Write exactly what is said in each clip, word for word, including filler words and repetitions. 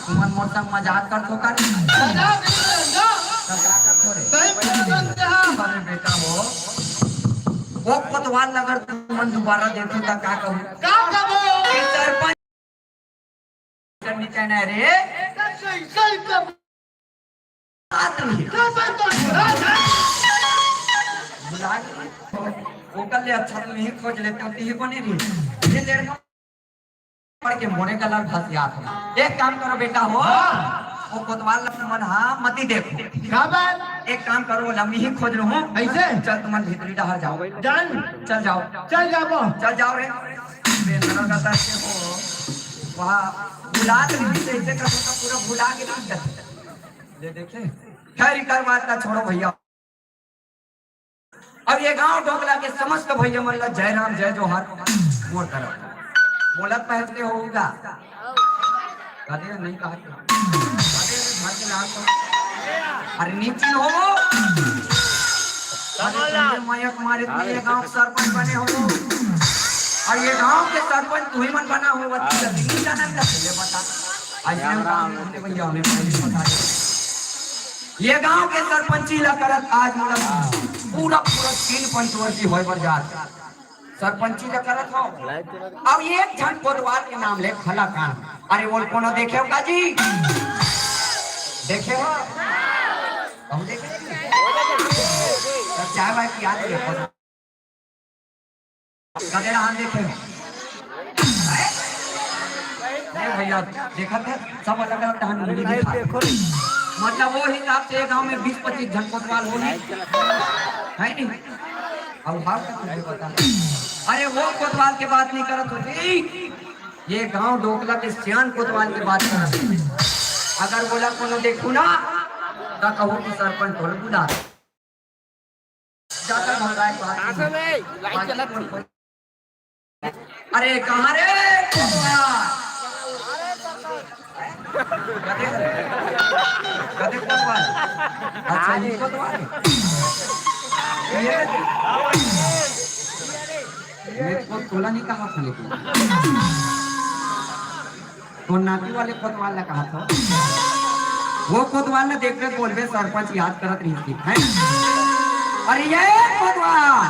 तुमन मोर संग मजाक करथो का रे? मजाक नहीं करत हँव। त का करथो रे? सही में करत हँव। अरे बेटा हो, वो कोतवाल ला अगर तुमन दोबारा देखहू त का कहहू? का कहबो? ये सरपंच करनी चाहिए रे। सही, सही कर। बात नहीं। सही, सही कर। बुला के ओकर ले अच्छा तो नहीं खोज लेते हो, तो ये बने रही। ये लड़का पढ़ के मोरे गला घसियात हो। एक काम करो बेटा हो, वो कोतवाल ला तुमन हा मती देखो। का बात? एक काम करो, लम्मी ही खोज रहूं। कैसे? चल तुमन भीतरी डहर जाओ। जान। चल जाओ। चल जाबो। चल जाओ रे। बेंदरा का तरफ से हो। वहाँ भुला के नहीं, जैसे का तो पूरा भुला के नहीं जाते। ये देखे? खैर, इकर बात ना छोड़ो भैया। अब ये गांव डोकला के समस्त भैया मन ला जय राम, जय जोहार, मोर तरफ। बोलत पहनते होगा। कदे नहीं कहा था। कदे नहीं घर के लाल तो। अरे नीचे हो। अरे तुमने मयक मारे, तुम ये गांव सरपंच बने हो। और ये गांव के सरपंच तू ही मन बना हो, बच्ची जल्दी नहीं जाना था, ये बता। ऐसे हम काम नहीं होते भैया, हमें पहले ही बता दे। ये गांव के सरपंची ला करत आज मोला पूरा, पूरा तीन पंचवर्षी होय बर जात। सरपंची ला करत हो। अब एक झन कोतवाल के नाम ले खला कान। अरे बोल कोनो देखे हो का जी? देखे हो? हम देखे हो? तो चाय वाय पिया दे। कदे डहान देखे हो? हैं? नहीं भैया, देखत है, सब अलग-अलग डहान उंगली दिखा। मतलब, वो हिसाब से ये गांव में बीस पच्चीस झन कोतवाल होही। है नहीं? अब भाव का तुझे बता। अरे, वो कोतवाल के बात नहीं करत होती। ये गांव डोकला के सियान कोतवाल के बात करत होती। अगर बोला कोनो देखू ना, तो कहू कि सरपंच तोल बुला। ज्यादा घबराए के बात नहीं। अरे, कहाँ रे कोतवाल? कदे, कदे कोतवाल? अच्छा, ये कोतवाल है। ये, ये को तोला नहीं कहा था लेकिन। तो नाती वाले कोतवाल ला कहा था। वो कोतवाल ला देख के बोलबे सरपंच याद करत रही थी, हैं? अरे ये कोतवाल!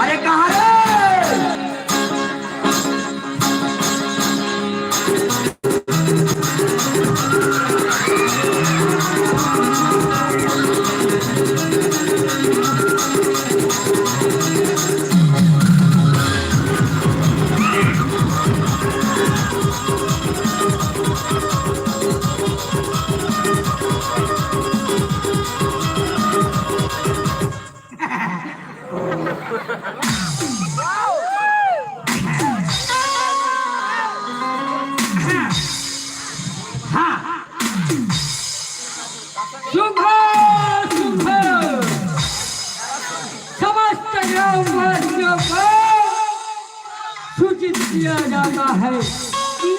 अरे कहाँ रे? शुभ, शुभ। समस्त ग्रामवासियों को सूचित किया जाता है कि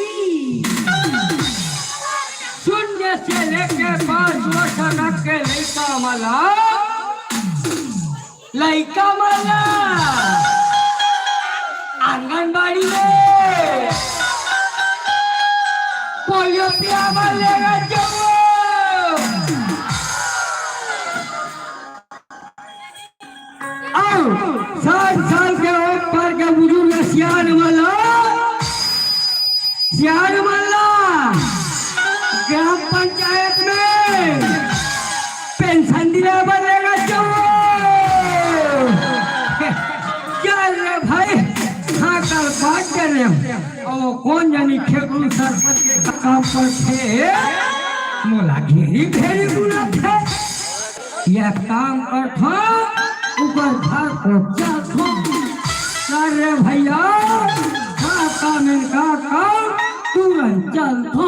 शून्य से लेके पाँच वर्ष तक के लइका मन ला, लइका मन ला आंगनबाड़ी में पोलियो पिया बर लेगा जाओ। अउ साठ साल के ऊपर के बुजुर्ग सियान मन ला, सियान मन ला ग्राम पंचायत में पेंशन दिला बर लेगा जाओ। चल रे भाई, हाँ, कल बात कर रहे हो। ओ, कोन जनी खेकरू सरपंच के काम करथे, मोला घेरी घेरी बुलाथे। ये काम करथो, ऊपर घर को चलथो। अरे भैया, का काम इनका काम, तुरंत चलथो।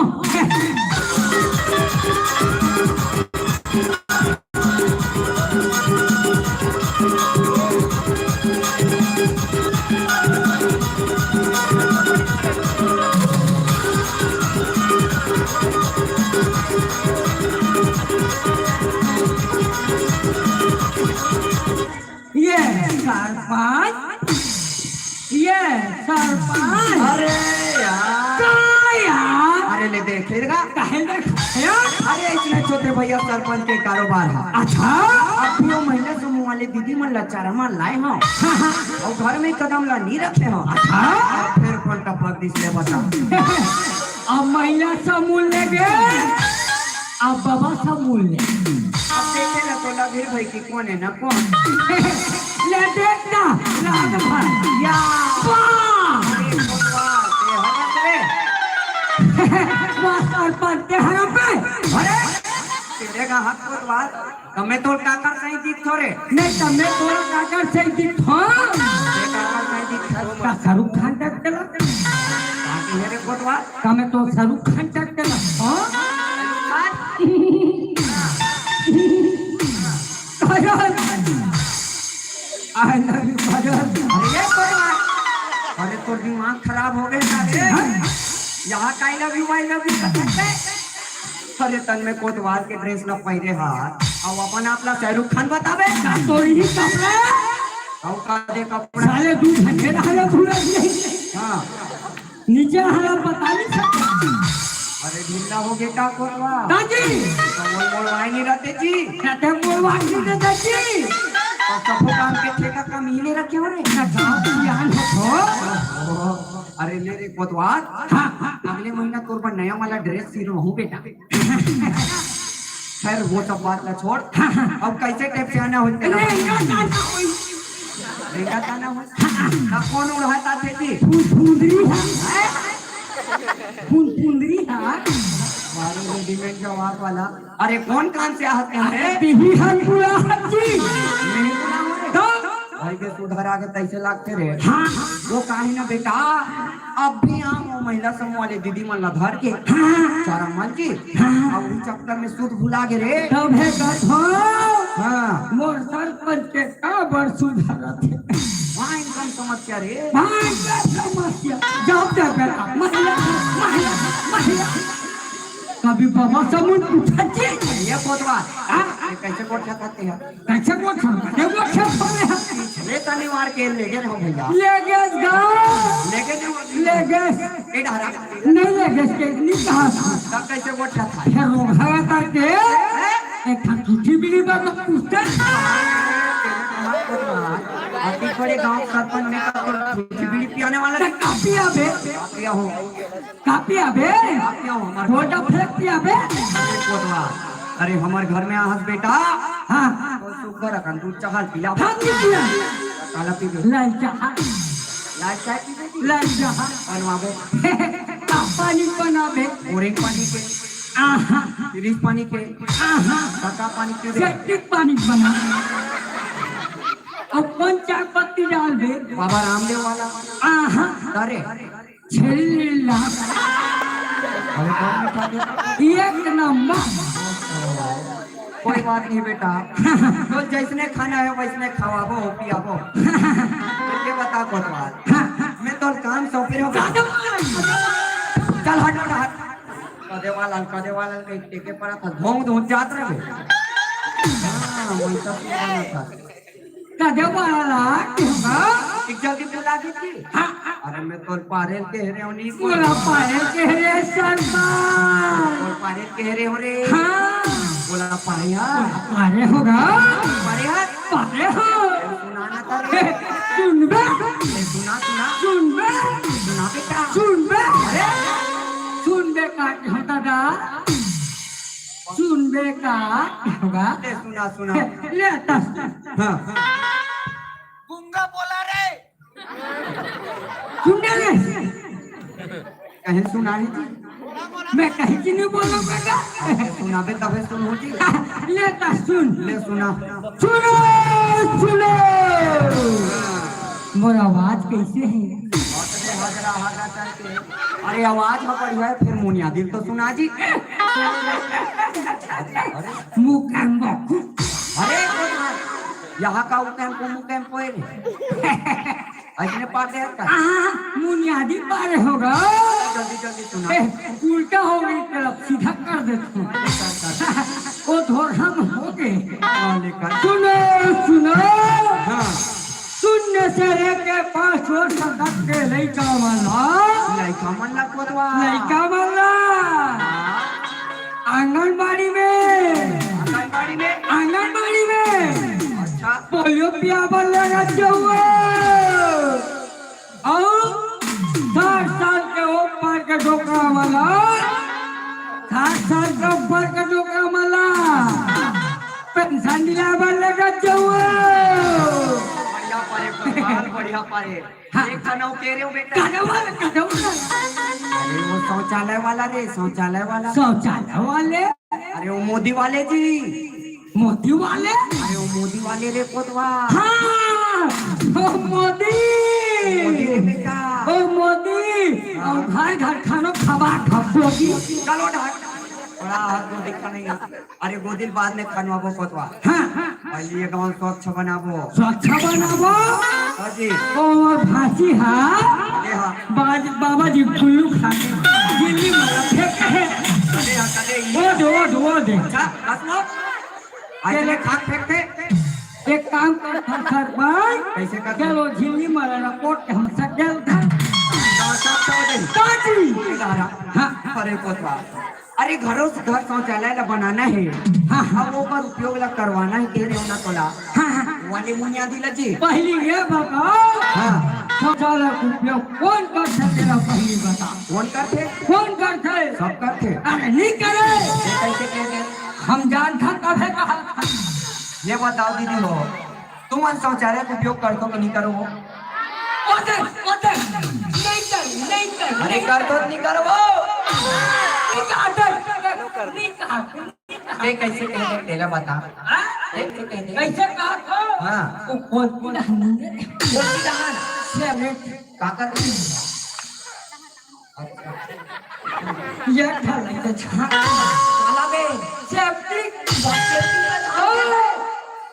ये सरपंच, ये सरपंच। अरे यार। का यार? ते भैया सरपंच के कारोबार ह। अच्छा। अब भी वो महिला समूह वाले दीदी मन ला चारा मान लाए हव। हाँ, हाँ। अउ घर में कदम ला नी रखे हव। अच्छा। अउ फेर कोन टपक दिस ले बता। अब महिला समूह ले गे, अब बाबा समूह ले। अब देखे ला तो लगे भाई कि कोन हे ना कोन। ले देख ना, लाग भर। या। वाह। अरे कोटवार, ते हरत रे। वाह, सरपंच, ते हरत रे। अरे, तेरे का हाथ कोटवार, त मैं तोर काकर सही दिखथों रे। नहीं, त मैं तोर काकर सही दिखथों। ते काकर सही दिखथों? का शाहरुख खान टाइप के लग। का कहे रे कोटवार? का मैं तोर शाहरुख खान टाइप के लग। हाँ? शाहरुख खान? भजन। I love you, भजन। अरे ये कोटवार। अरे तोर दिमाग खराब हो गे का रे? हाँ? यहाँ का I love you, I love you कर सकते? अरे तन में कोटवार के ड्रेस ला पहिरे हा, अउ अपन आप ला शाहरुख खान बताबे? का तोर ही कपड़ा? अउ का दे कपड़ा? साले दू घंटे रहले पूरा दिन। हाँ। नीचे हला बता नहीं सकता। अरे ढीला हो गे का कोटवार? दादी। तो मोल मोल वाई नहीं रहते जी। कहते मोल वाई नहीं रहते जी। तो सबो काम के ठेका कम ही ले रखे हो रे। ना गाँव की आन हो तो। अरे ले रे कोटवार। हाँ, हाँ। अगले महीना तोर पर नया वाला ड्रेस सिलवाहूँ बेटा। खैर, वो सब बात ला छोड़। हाँ, हाँ। अब कैसे टाइप से आना होते हैं? लहंगा ताना होई। लहंगा ताना होई? हाँ। ना कौन उड़ाता थे जी? फुन-, फुंदरी है। फुन-, फुंदरी है। मारो रेडीमेड जवाब वाला। अरे कौन काम से आते हैं? अरे बिही हम बुला जी। नहीं बुला हो रे। तो? भाई के सुधर आगे तैसे लागते रे। हाँ। वो काहे ना बेटा, अब भी आम वो महिला समूह वाले दीदी मन ला धर के हाँ। चारा मन के हाँ। अब भी चक्कर में सुध भुला गे रे। तब है कथो। हाँ। मोर सरपंच के का बर सुधारत है? वहाँ इनकम समस्या रे। वहाँ इनकम समस्या। जब तक बेटा महिला, महिला, महिला। कभी बाबा समूह पूछत जी। ये कोटवार। हाँ? ये कैसे गोठियाथे? कैसे गोठियाथे? ये गोठियाथे हम। पिछले शनिवार के ले गे हो भैया। ले गे गा। ले गे नहीं हो। ले गे। ए डहरा। नहीं ले गे के, नहीं कहा था। तब कैसे गोठियाथे? फिर रोग हवा करके। हैं? एक ठा झूठी बीड़ी बंद पूछते। अभी बड़े गांव सरपंच ने कहा तो झूठी बीड़ी पियाने वाला तो नहीं। का पिया बे? का पिया हो? का पिया बे? का पिया हो हमार गोटा फेंक पिया बे? कोटवा, अरे हमार घर में आहस बेटा। हाँ। तो सुग्घर अकन दूध चाहल पिया। हाँ, नहीं पिया। काला पीबे? लाल चाह। लाल चाय पीबे जी? लाल चाह। बनवाबो। का पानी बनाबे? बोरिंग पानी के। आहा। फ्रिज पानी के। आहा। बका पानी के। सेप्टिक पानी बना। अब कौन चाय पत्ती डालबे? बाबा रामदेव वाला। आहा। अरे। छेल्ला। अरे कौन मीठा दे? एक नंबर। कोई बात नहीं बेटा, तो जैसने खाना है वैसने खवाबो, पियाबो। तो ये बता कोटवार, मैं तो काम सौंपे रहो। चल हट, हट, हट। कदे वाला, कदे वाला कहीं टेके पड़ा था, धोंग धोंग जात रहे। हाँ, वैसा सुनाना था। कदे वाला, हाँ? एक जल्दी बुला दीजिए। हाँ, हाँ। अरे मैं तो पारेल के हरे होनी। बोला पारेल के हरे सरदार। बोल पारेल के हरे हो रे। हाँ। बोला पारे यार। पारे होगा। पारे यार। पारे हो। सुनाना था रे। सुन बे। ए, सुना, सुना। सुन बे। सुना बेटा। सुन बे। अरे। सुन बे का होता दा। सुन बे का होगा। ले सुना, सुना। ले तस। हाँ। गूंगा बोला रे। सुन ले। कहीं सुना ही जी। मैं कहीं की नहीं बोलूं बेटा। सुनाबे तबे सुन हो जी। ले ता सुन। ले सुना। सुनो, सुनो। मोर आवाज कैसे है? अरे आवाज ह बढ़िया है, फिर मुनिया दिल तो सुना जी। मुकैम्बो। अरे यहाँ का उकैम्पो मुकैम्पो है रे। अइसने पार दे का? हाँ, मुनियादी पारे होगा। जल्दी, जल्दी सुना। ए, उल्टा हो गई तरफ, सीधा कर देता हूँ। वो धोरहम हो गए। हाँ, लेकर। सुनो, सुनो। हाँ। शून्य से लेके पाँच वर्ष तक के लइका मन ला। लइका मन ला कोतवा। लइका मन ला। हाँ। आंगनबाड़ी में। जउआ। अउ साठ साल के ऊपर के डोकरा मन ला, साठ साल के ऊपर के डोकरा मन ला पेंशन दिलाए बर लेगत जउआ। बढ़िया पारे, बढ़िया पारे। हाँ। एक ठन अउ के रे बेटा। कदवा, कदवा। अरे वो शौचालय वाला रे, शौचालय वाला। शौचालय वाले? अरे वो मोदी वाले जी। मोदी वाले? अरे वो मोदी वाले रे कोतवाल। हाँ, वो मोदी। मोदी रे बेटा। वो मोदी। हाँ। अउ घर घर खानो खबा खबोगी। चलो ढाक। बड़ा हाथ में दिखा नहीं है। अरे गोदिल बाद में खनवाबो कोतवाल। हाँ, हाँ। पहले ये गांव स्वच्छ बनाबो। स्वच्छ बनाबो? हाँ जी। ओ मोर भांसी हा। ये हाँ। बाज-, बाबा जी गुल्लू खा के दिल्ली में फेंक है। अरे हाँ, कदे ही। वो दे, वो दे, वो दे। अच्छा, बस लो। आज चले। ले खान फेंकते। एक काम कर, कर, कर, भाई। कैसे कर? चलो, झिल्ली मारा रिपोर्ट के हम सब जल धर। हाँ, सब तो दे। काजी। हाँ। अरे कोतवाल। अरे, घरों से घर शौचालय ला बनाना है। हाँ, हाँ। अब ओकर उपयोग ला करवाना है, कह रहे हो ना तोला। हाँ, हाँ। वाले मुनियादी ला जी। पहली ये बताओ। हाँ। शौचालय का उपयोग कौन कर सकेला, पहली बता। कौन करथे? कौन करथे? सब करथे। अरे, नहीं करे। ये कैसे कह दे? हम जानथन तभे कहा। ये बताओ दीदी हो, तुमन शौचालय के उपयोग करथो कि नहीं करो हो? ओते, ओते, नहीं कर, नहीं कर, अरे नहीं करथो कि नहीं करो हो? नहीं कर, नहीं कर, नहीं कर। ते कैसे कह दे, तेला बता। हाँ? ते कैसे कह दे? कैसे कहा था? हाँ। वो कौन सी डहान है? कौन सी डहान? सेवरेट। का कर रही है? ये ढलाई तो छा-, साला बे, सेप्टिक।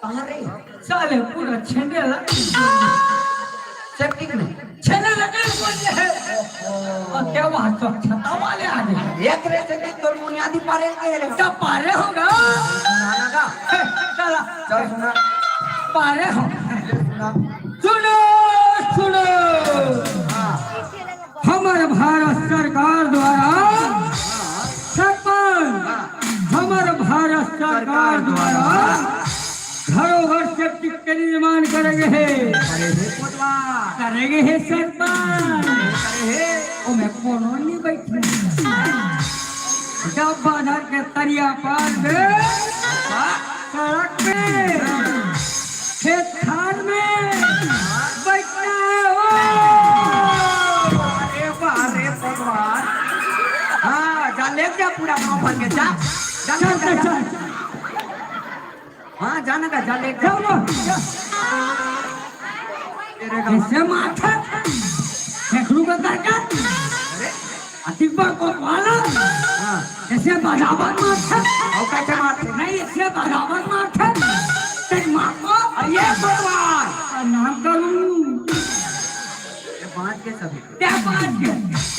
कहाँ रे? साले पूरा छेने लगा। सेप्टिक में? छेने लगा बोल रहे हैं। ओहो। और क्या वहाँ स्वच्छता वाले आ गए? एक रे से भी तोर मुनियादी पारे के रे। सब पारे होगा। सुना लगा। चला। चल सुना। पारे हो। सुना। सुनो, सुनो। हाँ। हमर भारत सरकार द्वारा सरपंच, हमर भारत सरकार द्वारा घरों घर सेप्टिक के निर्माण करे गे हे। अरे हे कोटवा। करे गे हे सरपंच। अरे हे। ओमे कोनो नहीं बैठे। जब बाजार के तरिया पार में, सड़क में, खेत खार में बैठना है हो। अरे वाह रे भगवान। हाँ, जा ले जा पूरा गांव भर के, जा। जा, जा, चल, जा, चल, जा। चल। हाँ, जा ना, जा ले जा। चल, चल। तेरे गांव। ऐसे माथा। फेंकलू का दरकार। अरे। अतिक बार कोतवाल। हाँ। ऐसे बराबर मारथे। अउ कैसे मारथे? नहीं, ऐसे बराबर मारथे। तेरी माँ को। अरे ये भगवान। प्रणाम करूँ। ये बांच के सभी। क्या बांच के?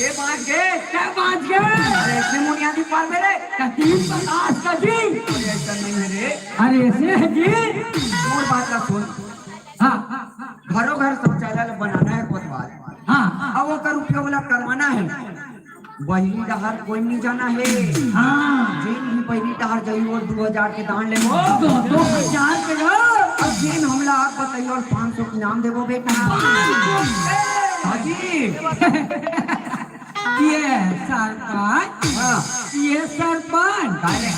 ये बांच के। क्या बांच के? अरे ऐसे मुनियादी पार मेरे। कतीम प्रकाश का जी। अरे ऐसा नहीं है रे। अरे ऐसे है जी। और बात का सुन। हाँ, हाँ, हाँ। घरों घर शौचालय बनाना है कोतवाल। हाँ, हाँ। अब ओकर उपयोग ला करवाना है। बहिरी डहर कोई नहीं जाना है। हाँ। जेन भी बहिरी डहर जाई, वो दो हजार के दान लेबो। दो, दो हजार के ना। अब जेन हमला आग बताई और पाँच सौ के इनाम देबो बेटा। पाँच सौ के। हाँ जी। ये सरपंच, हाँ। ये सरपंच। काहे?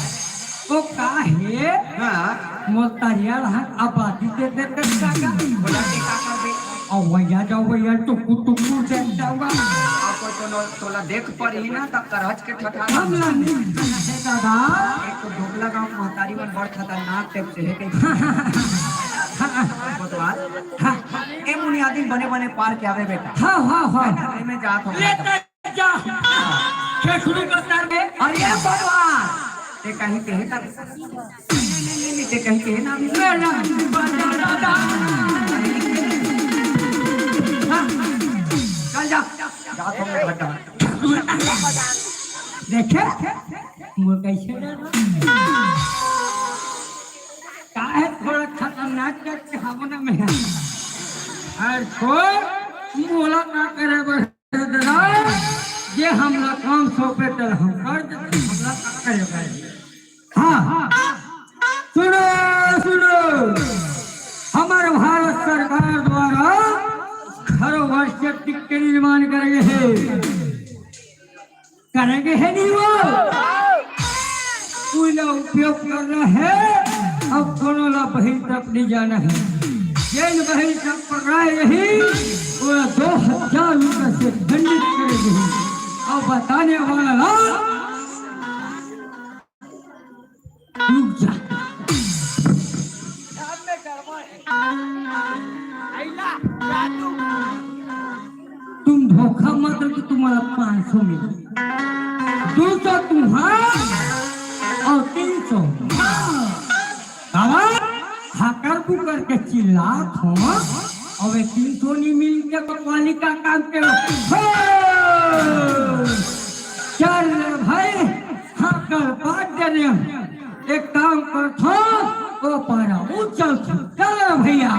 वो का हे? हाँ। मोर तरिया रहन आबादी दे दे दे का। बोला के का कर दे? और भैया जाओ भैया टुकु टुकु दे जाओगा। आपको तो नो-, तोला देख पर ही ना तब करहज के ठठा। हम ना नहीं है दादा। एक तो ढोकला गांव महतारी मन बड़ खतरनाक टाइप से है कहीं। कोतवाल। हाँ। ए मुनियादी बने बने पार के आवे बेटा। हाँ, हाँ, हाँ। मैं जात हूँ। ले जा। खेखड़ू को सर में। अरे भगवान, ते कहीं कहे ना। नहीं, नहीं, नहीं, नहीं, ते कहीं कहे ना अभी। मेरा बड़ा दादा। हाँ, चल जा। जा तो मैं घटा। देखे? वो कैसे डर रहा? का है थोड़ा खतरनाक करके हवना में है। और छोड़, मोला का करे बर? जे हमला काम सौंपे, तेला हम कर देते, हमला का करे भाई? हाँ, हाँ। सुनो, सुनो, हमर भारत सरकार करेंगे है नहीं वो। कोई ना उपयोग करना है, अब कोनो ला बहिर तक नहीं जाना है। जेन बहिर तक पकड़ाए रही, वो दो हजार रुपये से दंडित करेगी। अब बताने वाला ला रुक जा। तुम धोखा मत दो कि तुम्हारा पाँच सौ मिले। दो सौ तुम्हारा और तीन सौ। बाबा, हाकर पुकर के चिल्लात हो, अबे तीन सौ नहीं मिल के बकवाली का काम के हो। चल रे भाई, हाकर बात जने। एक काम करथो, ओ पारा, ऊ चलथो। चल रे भैया।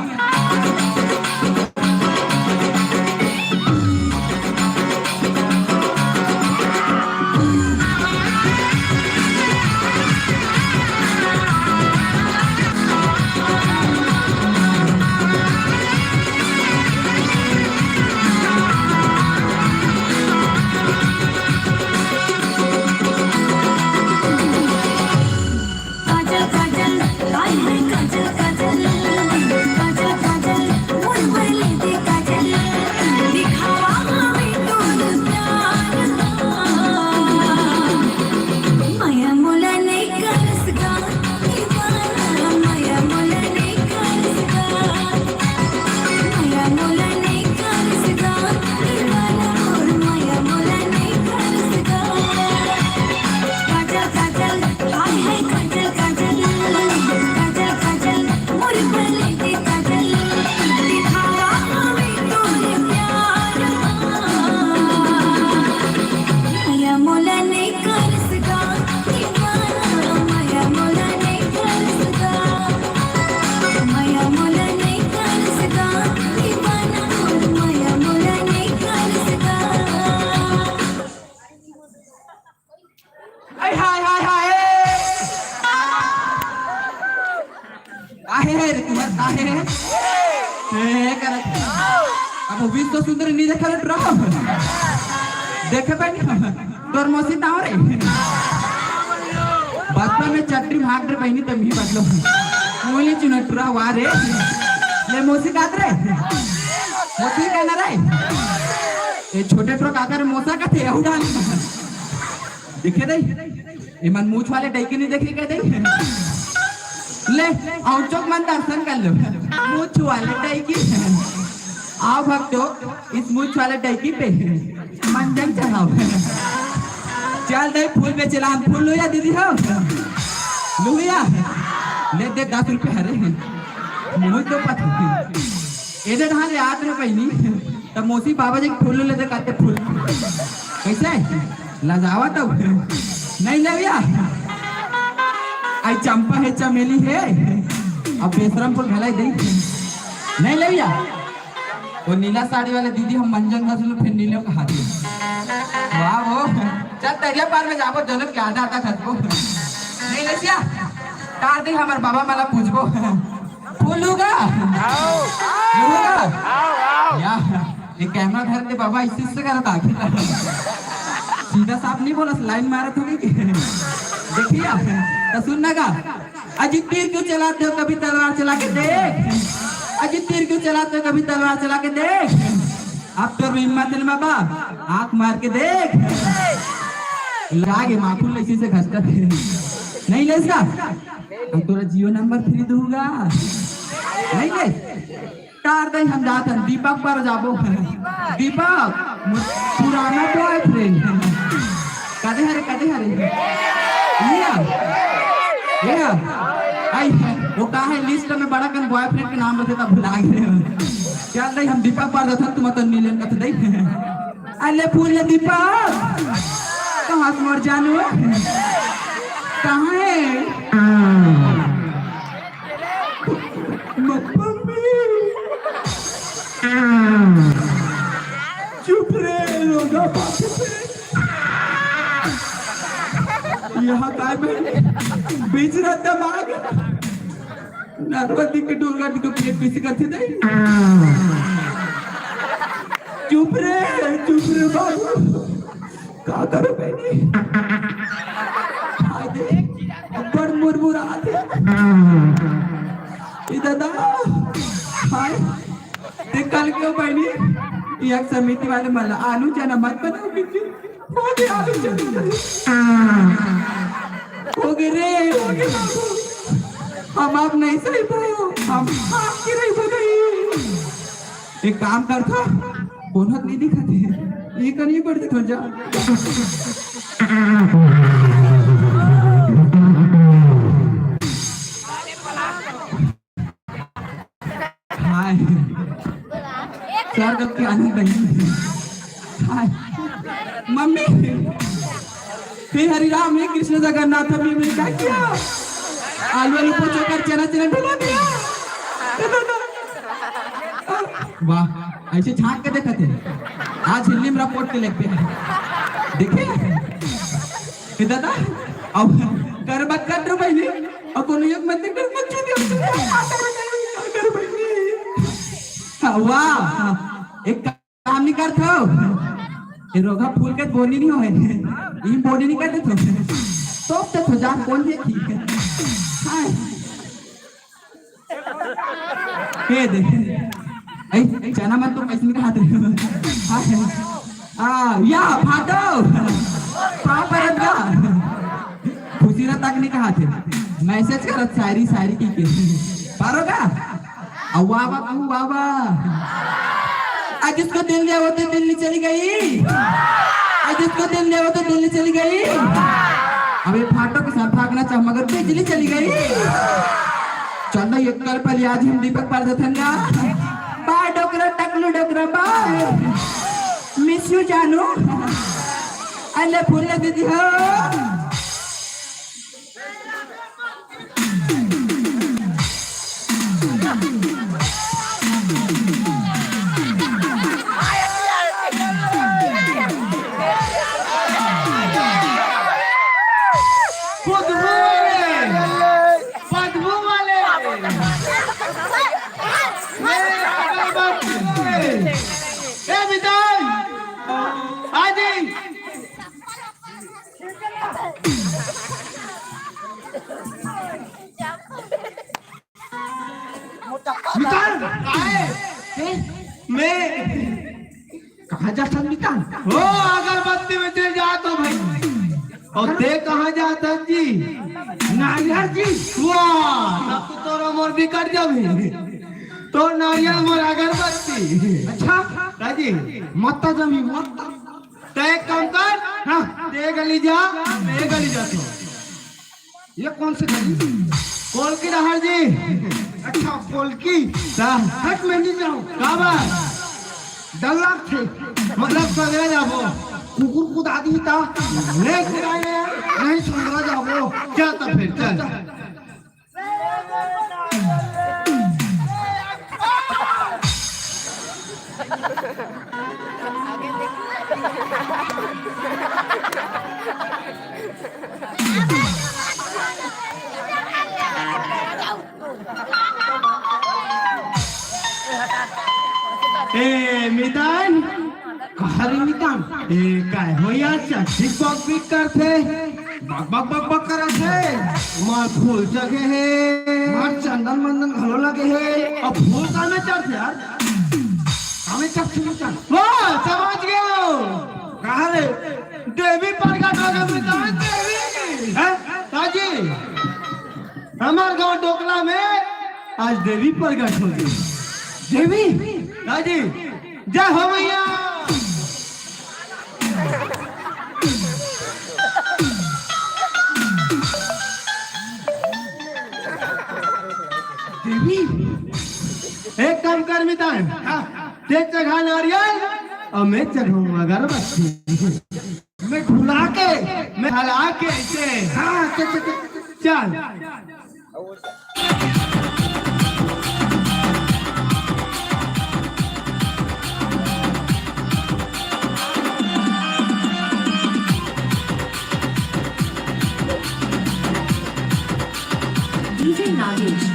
काजल काजल, काय है काजल काजल, काजल काजल, मोर बर ले दे काजल, दिखावा हमें तोर प्यार। मया मोला नहीं करस गा, दीवाना, मया मोला नहीं करस गा। मया मोला नहीं करस गा, दीवाना मोर, मया मोला नहीं करस गा। काजल काजल, हाय हाय काजल काजल, काजल काजल, मोर गले के काजल, दिखावा हमें तोर प्यार। मया मोला नहीं करस गा, दीवाना, मया मोला नहीं करस गा। मया मोला नहीं करस गा, दीवाना, मया मोला नहीं करस गा। हाय, हाय, हाय, हाय। काहे है रे तुम्हार, काहे है? ए, करत। अब विश्व सुंदर नहीं देखा रे ड्राम। देखे पे नहीं। तोर मौसी ताव रे। बचपन में चट्टी भाग रे बहनी तब ही बदलो। मोली चुनटुरा वा रे। ले मौसी कात रे। मौसी कहना रे। ए छोटे टुरा काकर मौसा का थे, अहू डाल। देखे दई, एमन मूछ वाले डैकी नहीं देखे के दई। ले, आओ चौक मन दर्शन कर लो। मूछ वाले डैकी। आओ भक्तों, इस मूछ वाले डैकी पे मंजन चढ़ाओ। चल दई, फूल बेचेला हम, फूल लुया दीदी हो। लुया। ले दे दस रुपया हरे। मूछ तो पता। एदे धान ले आत रे बहिनी। तब मौसी बाबा जी के फूल ले दे, कहते फूल। कैसे? लजावा तब। नहीं ले भैया। आई चंपा है, चमेली है। अब बेशरम फूल घलाई दे। नहीं ले भैया। वो नीला साड़ी वाले दीदी हम मंजन दस लो, फिर नीले कहा दी। वाह वो। चल तरिया पार में जाबो, दोनों के आधा आधा खसबो। नहीं ले सिया। तार दे हमार बाबा मला पूछबो। फूल लूगा? आओ। लूगा? आओ, आओ। या, ये कैमरा धर के बाबा इस चीज से करता आखिर। सीधा साफ नहीं बोला, लाइन मारत होगी कि? देखिया, तो सुन ना गा। अजी तीर क्यों चलाते हो, कभी तलवार चला के देख। अजी तीर क्यों चलाते हो, कभी तलवार चला के देख। अब तो हिम्मत नहीं बाबा, आंख मार के देख। लागे माखुल इसी से घसकत है। नहीं ले इसका? हम तोरा जियो नंबर फ्री दूंगा। नहीं ले? तार दई हम जात हन, दीपक पर जाबो। दीपक, मु-, पुराना बॉयफ्रेंड। कदे हरे, कदे हरे? भैया, भैया, आई है, वो का है लिस्ट में बड़ा कन बॉयफ्रेंड के नाम रखे तब भुला गए। चल दई हम दीपक पर जात हन, तुम तो मिलन कत दई। अले फूल दीपक, कहाँ से मर जानू? कहाँ है? मम्मी। चुप रे, रोगा बाप रे। यहाँ काय में बीच रहता मार। नरवा दिख के डोलगा दिख के पेट पीछे करते थे। चुप रे, चुप रे बाबू। का करो बहिनी? हाय दे, बड़ मुरमुरात हे। ए दादा, हाय, ते कल के बहिनी, ये एक समिति वाले मन ला आलू चना मत बनाओ किसी। हो गया आलू चना। हो गए रे, हो गए बाबू। हम आप नहीं सही पाए हो, हम आपकी नहीं बनाई। एक काम करथो, बोनत नहीं दिखत हे, ये कनी बढ़ दिखो जा। हाय। सर, जब के आनंद नहीं। हाय। मम्मी। हे हरि राम, हे कृष्ण जगन्नाथ, अभी मैंने क्या किया? आलू, आलू पोचो कर चना, चना ढुला दिया। वाह, ऐसे झांक के देखत हे। आज हिंदी में रिपोर्ट के लेते हैं। देखे? ए दादा, अब कर बात कर रहे बहिनी, अब कोनो एक मंदिर कर मत छू दियो। कर बहिनी। हाँ, वाह, एक काम नहीं करथो। ये रोगा फूल के बोनी नहीं होए। ई बोनी नहीं कर देथो। तो तो जा कौन देखी? हाय। ये दे। ऐ, चना मन तो कैसे नहीं खाते? आ, या, फाटो। पाँव परत गा। खुशी रह तक नहीं कहा थे। मैसेज करत शायरी, शायरी की के। पारो गा? आ, वाह, वाह, कहूँ, वाह, वाह। आज जिसको दिल दिया, वो तो दिल्ली चली गई। आज जिसको दिल दिया, वो तो दिल्ली चली गई। अबे फाटो के साथ भागना चाह, मगर बिजली चली गई। चंदा, ये कल पहले आज हम दीपक पार देथन ना। बाय डोकरा, टकलू डोकरा, बाय। मिस यू जानू। अल्ले फूल दीदी हो। खुद हुए। बदबू वाले। ए, अगरबत्ती। ए, विजय। आ जाई। मितान। काहे? हैं? मैं कहाँ जाथन मितान? हो, अगरबत्ती में चल जात हो भाई। और ते कहाँ जाथन जी? नारियल जी। वाह, तब तो तोर मोर बिकट जाबे। तोर नारियल मोर अगरबत्ती। अच्छा? राजी। मत्ता जमी, मत्ता। ते एक काम कर। हाँ। ते गली जा, मैं गली जाथों। ये कौन से गली? कोलकी डहर जी। अच्छा, कोलकी। ता। हट, मैं नहीं जाऊँ। काबर? डर लगथे। मतलब, सगरा जाबो। कुकुर कुदाही ता। नहीं कुदाय। नहीं, सगरा जाबो। चल, तो फिर, चल। ए, मितान, कहाँ रे मितान? ए, काय हो यार, चड्डी बक बिक करथे? बक बक बक बक करत हे। मार फूल जगे हे। मार चंदन मंदन घलो लगे हे। अब फूल कामे चढ़थे यार? कामे चढ़थे मितान। वाह, समझ गयो। कहाँ रे? देवी प्रगट हो गए मितान, देवी। हैं? ताजी, हमार गांव डोकला में आज देवी प्रगट हो गई। देवी? ताजी, जय हो मैया। देवी, एक काम कर मितान। हाँ। ते चघा नारियल और मैं चघाऊँ अगरबत्ती। मैं भुला के, मैं हला के ऐसे। हाँ, चल, चल, चल। चल। DJ Nagesh.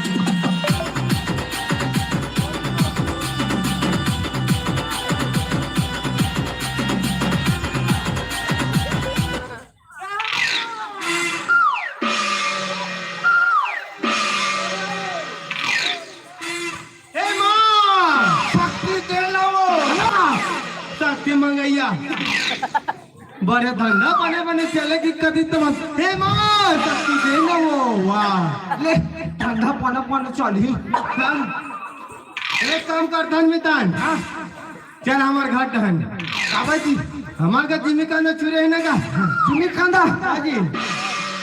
बड़े धंधा बने बने चले कि कदी तो बस, हे माँ, शक्ति दे ना वो, वाह। ले, धंधा बने बने चलही। हाँ। एक काम कर, धन मितान। हाँ। चल हमार घर टहन। काबर जी? हमार घर जिमी कांदा चुरे हे ना का? जिमी कांदा? हाँ जी।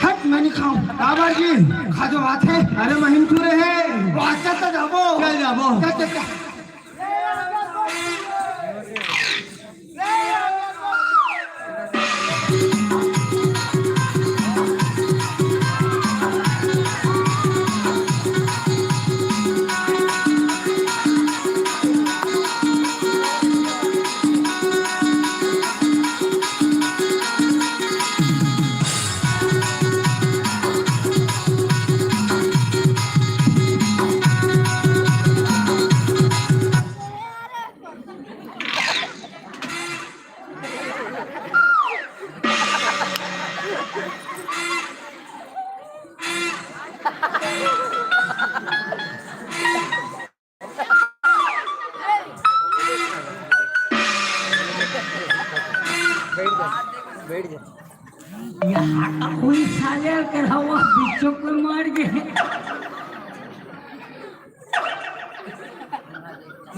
हट, मैं नहीं खाऊं। काबर जी? खा जो बात है। अरे महीन चुरे हे। वो अच्छा तो जाबो। चल जाबो। चल, चल, चल। यहाँ का कोई साले के हवा बिचोक मार के।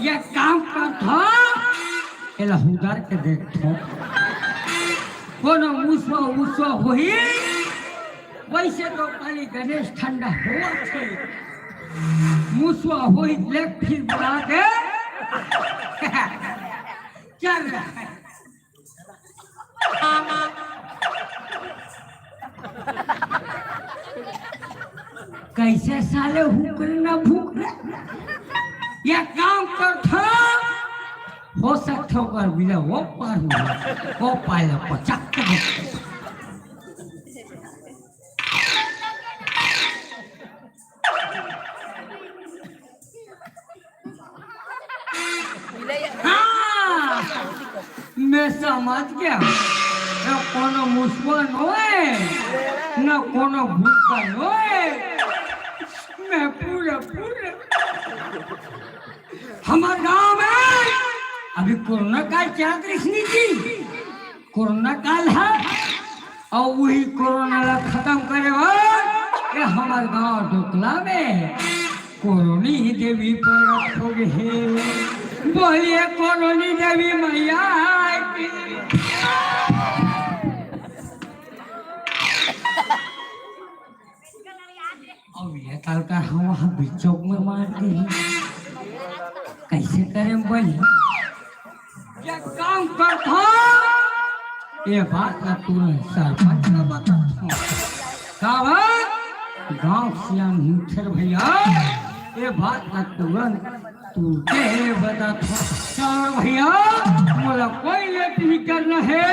ये काम करथो, एला हुदर के देखथो। कोनो मुसवा उसवा होही, वैसे तो खाली गणेश ठंडा होवत हे। मुसवा होही, ले फिर बुला दे। चल रहा है। कैसे साले हुकरे ना भूकरे? ये काम करथो, हो सकथो कर बिना वो पार हो, वो पाला पचाक के। हाँ, मैं समझ गया। ना कोनो मुसवा नोए, ना कोनो भूखा नोए। मैं पूरा, पूरा हमार गांव में अभी कोरोना काल चलत रहिस नी जी। कोरोना काल हे, अउ उही कोरोना ला खतम करे बर ये हमर गांव डोकला में कोरोनी देवी प्रगट हो गे हे। बोलिए कोरोनी देवी मैया की। अउ ये काल का हवा ह बिचोक में मार दे। कैसे करे बनी? ये काम करथो, ये बात ला तुरंत सरपंच ला बताथो। का बात? गांव सियान मुखिया भैया, ये बात ला तुरंत तू के बता। चलो भैया, मोला कोई लेट नहीं करना है।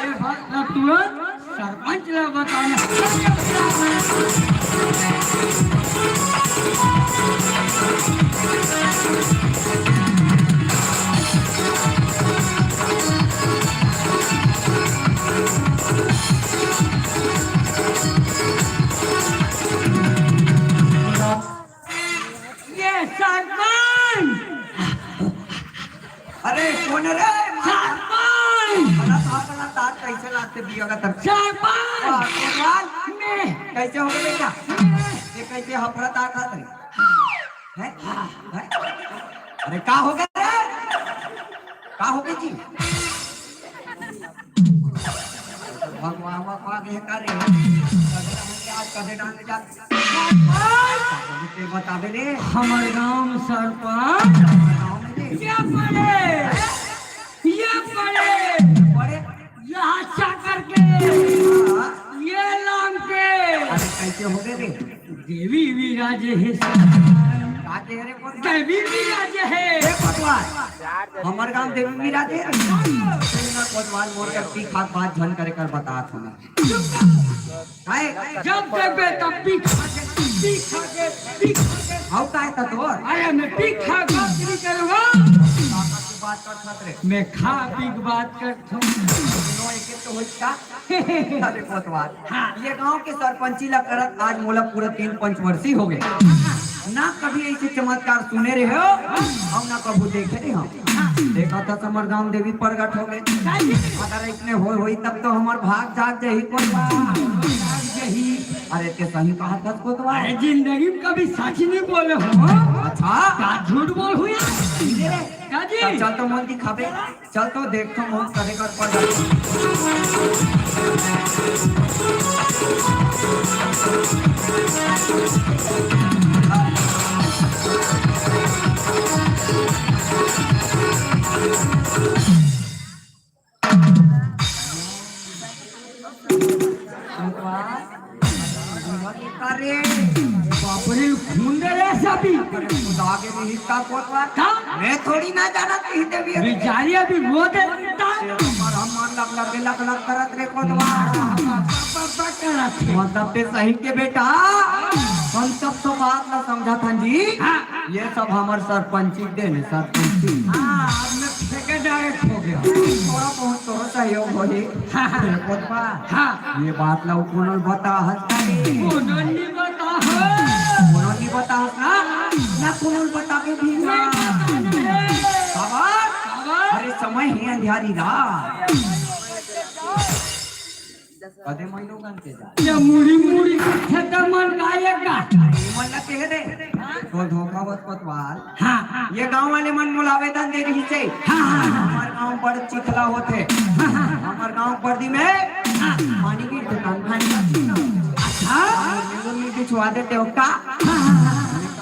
ये बात ना तुरंत सरपंच ला बताना। ये सरपंच! अरे, कोन रे? सरपंच! बड़ा तार, बड़ा तार, कैसे लागथे बिया का तर? सरपंच! वाह, कोतवाल! मैं! कैसे हो गे बेटा? मैं! ये कैसे हफड़ा तार खात रे? हैं? हैं? अरे, का हो गे रे? का हो गे जी? भगवा, भगवा, भगवा, ये का रे? कदे डांग जात, कदे डांग जात। सरपंच! के बताबे रे? हमर गांव में सरपंच। हमर गांव में रे? ये पड़े, ये पड़े, पड़े? ये हाथ चा करके, हाँ। ये लांग के। अरे, कैसे हो गे रे? देवी विराजे हे सरपंच। का कहे रे कोतवाल? देवी विराजे हे। ए कोतवाल, हमर गांव देवी विराजे हे। सुन ना कोतवाल, मोर कर पी खा बात झन करे कर बतात हूं मैं। काय? जब देखबे तब पी खा के, पी खा के, पी खा के। हाउ काय त तोर? अरे मैं पी खा के बात नहीं करूंगा। काका की बात कर खतरे। मैं खा पी के बात करथो। दोनों एक एक तो होई का? अरे कोतवाल। हाँ। ये गांव के सरपंची ला करत आज मोला पूरा तीन पंचवर्षी हो गे। ना कभी ऐसे चमत्कार सुने रहे हो, हम ना कभू देखे रहे हो। देखा था हमर गांव देवी प्रगट हो गए। अगर इसने हो होई तब तो हमर भाग जाग जाही कोतवाल। अरे ते सही कहा था कोतवाल। अरे जिंदगी में कभी सच नहीं बोले हो। अच्छा। का झूठ बोल हुई? का जी? चल तो मोल दिखाबे। चल तो देख तो मोल कदे कर पड़। अरे बाप रे, खून दे रे साबी। अरे खुदा के भी हिस्सा कोतवाल। का? मैं थोड़ी ना जाना कहीं देवी है। बेचारी अभी रो दे। पर हम मन लग लग लग लग करत रे कोतवाल। मतलब ते सही के बेटा, हम सब तो बात ना समझा था जी। हाँ। ये सब हमर सरपंची देने सरपंची। हाँ, अब मैं ठेकेदार हो गया। थोड़ा बहुत तो सहयोग होही। हाँ, हाँ। कोतवाल। हाँ। ये बात ला कोनो ल बता हस का रे? कोनो ल नहीं बता हस। कोनो ल नहीं बता हस ना? ना कोनो ल बता के भी ना। नहीं बता हस। खबर? खबर? अरे समय ही अंधियारी ला। कदे मैं लोगन के जा। ये मुड़ी मुड़ी के खेत मन गाए का। मन ला कह दे। तो धोखा बत कोतवाल। हाँ, हाँ। ये गांव वाले मन मोला आवेदन दे रही से। हाँ, हाँ, हाँ। हमर गांव बड़ चिखला होथे। हाँ, हाँ। हमर गांव बर्दी में हाँ। पानी गिर दुकान खाने का। अच्छा। हमर बिछवा देते हो का? हाँ, हाँ, हाँ।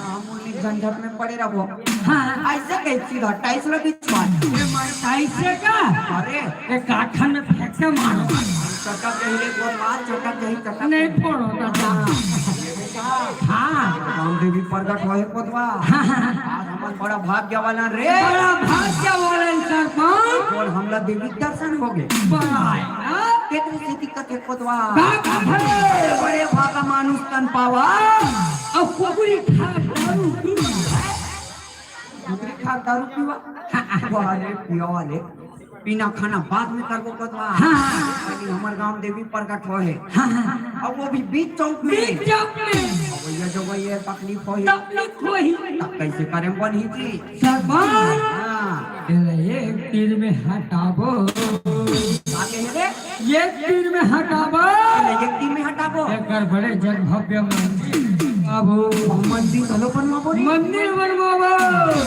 हमर झंझट में पड़े रहो। हाँ। ऐसे कैसे सीधा टाइल्स लगी ये मार टाइल्स से का? अरे। एक काठन में फेंक के मारो। चटक गई रे, गोलवाल चटक गई, चटक नहीं फोड़ो दादा। हाँ। रामदेवी प्रगट होए कोतवाल। हाँ, हाँ, हाँ। आज हमन बड़ा भाग्य वाला रे। बड़ा भाग्य वाला सरपंच। और हमला देवी दर्शन हो गए। बड़ा है ना? केकरे से दिक्कत है कोतवाल? का, का भले? बड़े भागा मानुष तन पावा। अब कुकुरी खा दारू पी। कुकुरी खा दारू पीवा। वाह रे, पिया वाले। पीना खाना बाद में करबो कोतवाल। हाँ, हाँ। लेकिन हमर गांव देवी प्रगट होए हे। हाँ, हाँ। अब वो भी बीच चौक में। बीच चौक में। अब भैया जो भैया तकलीफ होही। तकलीफ होही। तब कैसे करें बनही जी? सरपंच। हाँ। तेला एक तीर में हटाबो। का कहे रे? एक तीर में हटाबो। तेला एक तीर में हटाबो। एकर बड़े जग भव्य मंदिर। अब मंदिर घलो बनवाबो रे। मंदिर बनवाबो।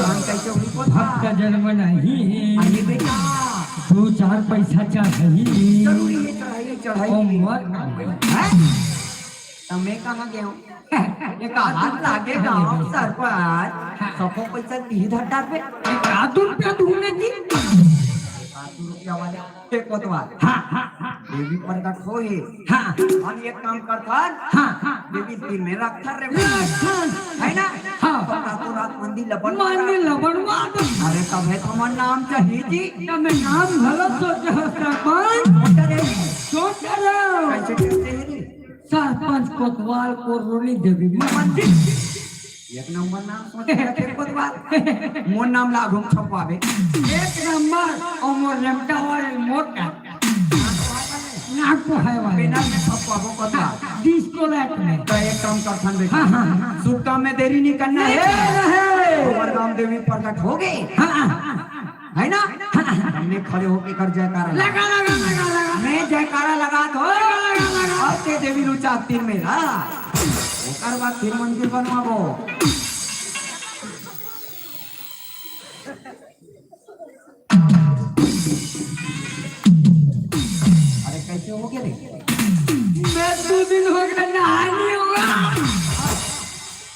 हम कैसे हुई को था? भक्त जन्म नहीं। अरे बेटा। दो चार पैसा चाहिए। जरूरी है, चढ़ाई, चढ़ाई। ओ मत। हैं? तो मैं कहाँ गया हूँ? ये कहाँ लागे गाँव सरपंच? सौ पैसा दी धर डाल पे। का दू रुपया दूंगे जी? का दू रुपया वाले? हे कोतवाल। हाँ, हाँ, हाँ। देवी प्रगट होए हे। हाँ। हम एक काम करथन। हाँ, हाँ। देवी तीर में रखथन रे। रखथन। है ना? हाँ। पक्का तो रात मंदिर ला बन मंदिर ला बनवा दो। अरे तब है तो मन नाम चाहिए जी। तब मैं नाम भला सोचे हो सरपंच। सोच रहे हो। कैसे कहते हैं रे? सरपंच कोतवाल कोरोनी देवी मंदिर। एक नंबर नाम सोच के रखे कोतवाल। मोर नाम ला घूम छपवावे। एक नंबर और मोर रेमटा वाले मोटा। नाक तो है वाले। बिना में छपवाबो कोतवाल। डिस्को लाइट में। तो एक काम करथन बेटा। हाँ, हाँ, हाँ। शुभ काम में देरी नहीं करना नहीं है। करना है। हमारे गांव देवी प्रकट हो गए। हाँ, हाँ, हाँ। है ना? हमने खड़े होके कर जयकारा लगा। लगा, लगा, लगा, लगा। मैं जयकारा लगा दो। लगा, लगा, लगा। अब ते देवी लुचा तीन में ला। ओकर बाद फिर मंदिर बनवाबो। अरे कैसे हो गया रे? मैं दो दिन हो गया नहा नहीं हुआ।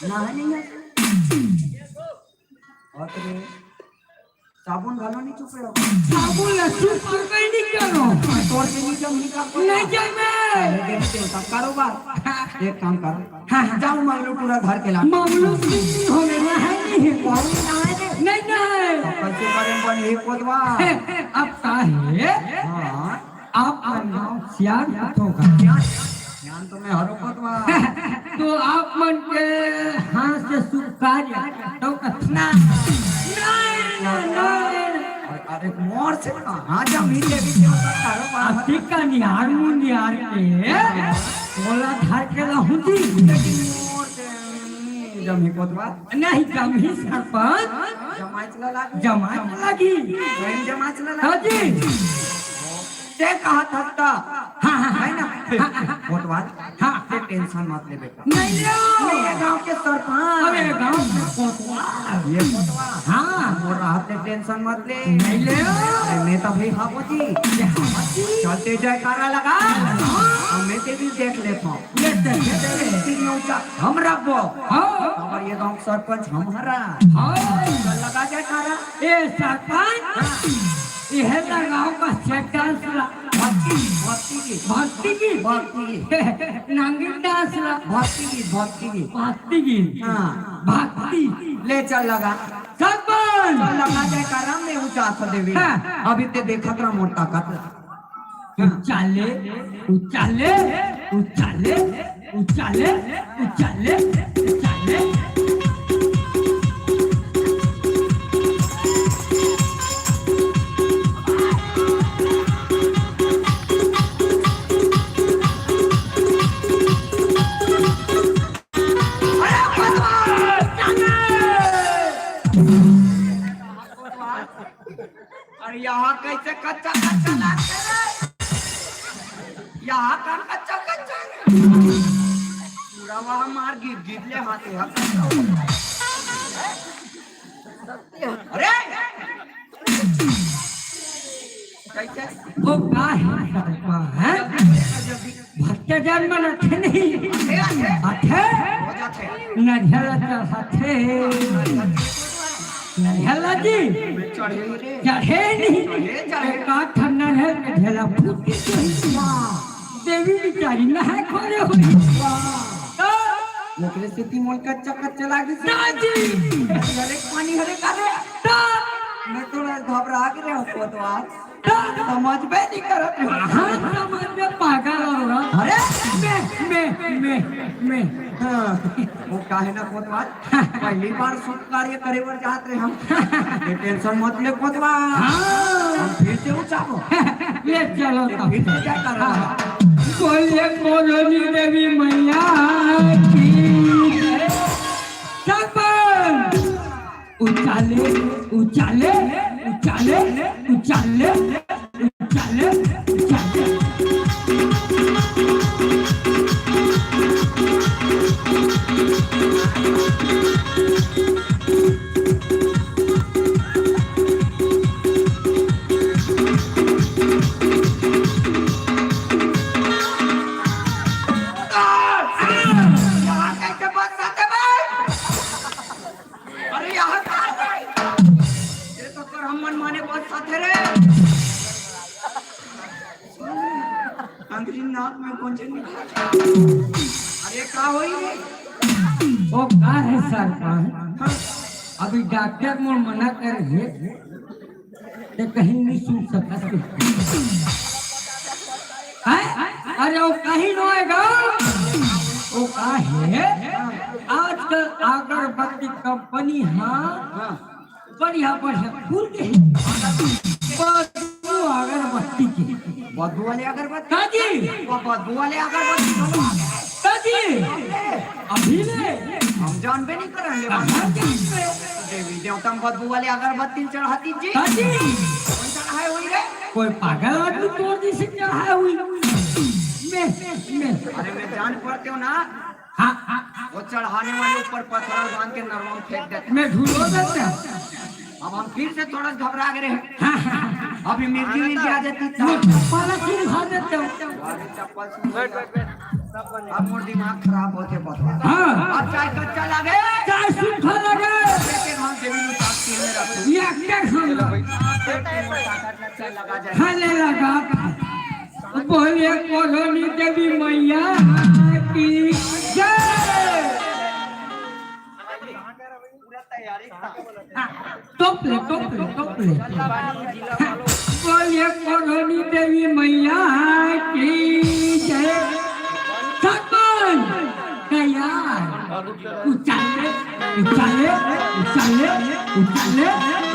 नहा नहीं है? बाप रे, साबुन घलो नहीं चुपे हो। साबुन ला चुप कर नहीं करो। तोर के नहीं जम नहीं का कोई। नहीं जमे। नहीं जमे तो सब कारोबार। एक काम करो। हाँ, हाँ। जाओ मंगलू पूरा घर के ला। मंगलू सिंह हो गया है नहीं। बहुत ना है रे। नहीं, नहीं। तो कैसे करें बन एक कोतवा? अब का है? हाँ। आप मन गाँव सियान कथो का। सियान, सियान तो मैं हरो कथवा। तो आप मन के हाथ से शुभ कार्य तो कथना। नहीं, नहीं, नहीं। अरे मोर से कहाँ जमीन लेके क्या करो बात? अतिक का निहार मुंह निहार के बोला धर के रहूं जी। लेकिन मोर से जमही कोतवाल? नहीं जमही सरपंच। जमाइच ला लागी? जमाइच ला लागी। बहन जमाइच ला लागी? हाँ जी। ते कहा था त? हाँ, हाँ, है ना? हाँ, हाँ। कोतवाल? हाँ। ते tension मत ले बेटा। नहीं ले। ये गांव के सरपंच। अरे गांव के कोतवाल। ये कोतवाल। हाँ। मोर रहत ते tension मत ले। नहीं ले। अरे मैं तो भाई हावो जी। चलते जयकारा लगा। हाँ। मैं ते भी देख लेता हूँ। ये देख, ये देख। तीन ऊंचा हम रखबो। हाँ। अगर ये गांव के सरपंच हम हरा। हाँ। तो लगा जयकारा। ए सरपंच। हाँ। इहे लगाओ का set dance ला। भक्ति, भक्ति की। भक्ति की। भक्ति की। नांगिन dance ला। भक्ति की, भक्ति की। भक्ति की। हाँ। भक्ति। ले चल लगा। सरपंच। चल लगा जयकारा में ऊंचा आस देवी। हाँ। अभी ते देखत रहा मोर ताकत ला। ऊंचा ले, ऊंचा ले, ऊंचा ले, ऊंचा ले, ऊंचा ले, ऊंचा ले। अरे यहाँ कैसे कच्चा कच्चा लागथे रे? यहाँ का कच्चा कच्चा रे? पूरा वहाँ मार गिर गिर ले हाथे हाथ। अरे कैसे? वो का है? भक्तजन मन अथे नहीं। अथे, अथे। हो जाथे। नरियल चढ़ाथे। नरियल जी। चढ़े रे। चढ़े नहीं। चढ़े, चढ़े। एक आठ ठन नरियल के ढेला फूट के चढ़ी। वाह। देवी बिचारी नहाए खोरे होई। वाह। तो ओकरे सेती मोल कच्चा कच्चा लागिस। दादी। अरे पानी हरे का रे? तो मैं थोड़ा घबरा के रहे हो तो आज। समझबे नहीं करत हो। हाँ, समझ में पागल हो रहा। अरे! मैं, मैं, मैं, मैं। हाँ, वो काहे ना कोतवाल, पहली बार शुभ कार्य करे बर जात रहे हम। ये tension मत ले कोतवाल। हाँ। हम फिर से ऊंचाबो। ले चलो ये तब। फिर से क्या कर रहा है? बोलिए मोरनी देवी मैया की। सरपंच। उचाले, उचाले, उचाले, उचाले, उचाले, उचाले। यहाँ कैसे बच सकते भाई? अरे यहाँ का आ गए? ये तो कर हम मन माने बहुत साथे रे। अंग्रेजी नाक में कौन से निकाल? अरे का होई रे? वो का है सरपंच? हाँ। अभी डॉक्टर मोर मना कर है। ते कहीं नहीं सुन सकत। हैं? अरे वो कहीं नो आएगा। वो का है? आजकल अगरबत्ती कंपनी हाँ हाँ। बढ़िया बढ़िया खुल के बदबू अगरबत्ती के। बदबू वाले अगरबत्ती? का जी? वो बदबू वाले अगरबत्ती चलो आगे। का जी? अभी ले। हम जानबे नहीं करेंगे। कहाँ जानबे? देवी देवता में बदबू वाले अगरबत्ती चढ़ाती जी। का जी? कोई चढ़ाए हुई रे? कोई पागल आदमी तोर जैसे चढ़ाए हुई। मैं, मैं। अरे मैं जान पड़ते हो ना। हाँ, हाँ, हाँ। वो चढ़ाने वाले ऊपर पत्थर बांध के नरवा में फेंक देते। मैं झूलो देते। अब हम फिर से थोड़ा घबरा गए रहे। हाँ, हाँ, हाँ। अभी मिर्गी मिर्गी आ जाती तो। वो चप्पल सुखा देते हो। अरे चप्पल सुखा। अब मोर दिमाग खराब होते बता। हाँ। अब चाहे कच्चा लगे, चाहे सूखा लगे। एक एक हम जेबी में साफ किए में रखो। ये एक एक हम लोग। कच्चा लगा जाए। खाने लगा। बोलिए कोरनी देवी मैया की जय। टोपले, टोपले, टोपले। बोलिए कोरनी देवी मैया की जय। सरपंच, तैयार। उचाले, उचाले, उचाले, उचाले,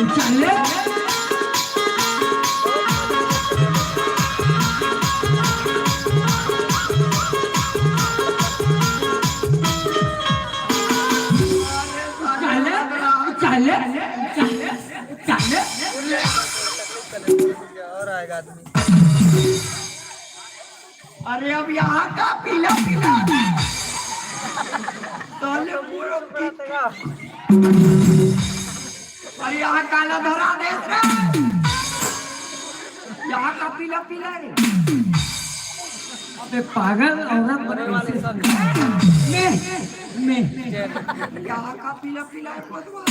उचाले। अरे, अब यहाँ का पीला पीला? साले पूरा की-, अरे, यहाँ काला धरा देत रे। यहाँ का पीला पीला है? अबे पागल औरत बन के। मैं, मैं। यहाँ का पीला पीला है कोतवाल?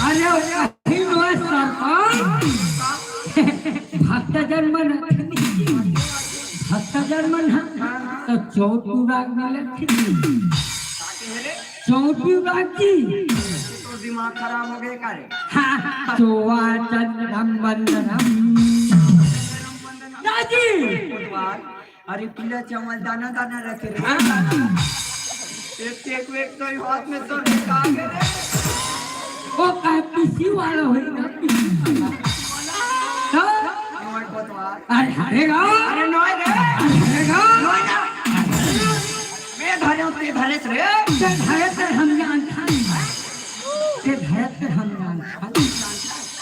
अरे, वही नो सरपंच। भक्तजन मन, भक्तजन मन ह, तो चौथ विभाग मिलत हे। चौथ विभाग जी। तो दिमाग खराब हो गए का रे? हाँ, चोवा चंदनम वंदनम। ना जी। कोतवाल, अरे पीला चावल दाना दाना रखे रे। हाँ। एक, एक, एक तो ही हाथ में तो निकाल के रे। वो का पीसी वाला होई ना, पीसी वाला। हाँ? नोय कोतवाल। अरे हरेगा। अरे नोय रे। अरे हरेगा। नोय ना। मैं धरे हूँ, ते धरे रे। ते धरे ते हम जान खान। ते धरे ते हम जान खान।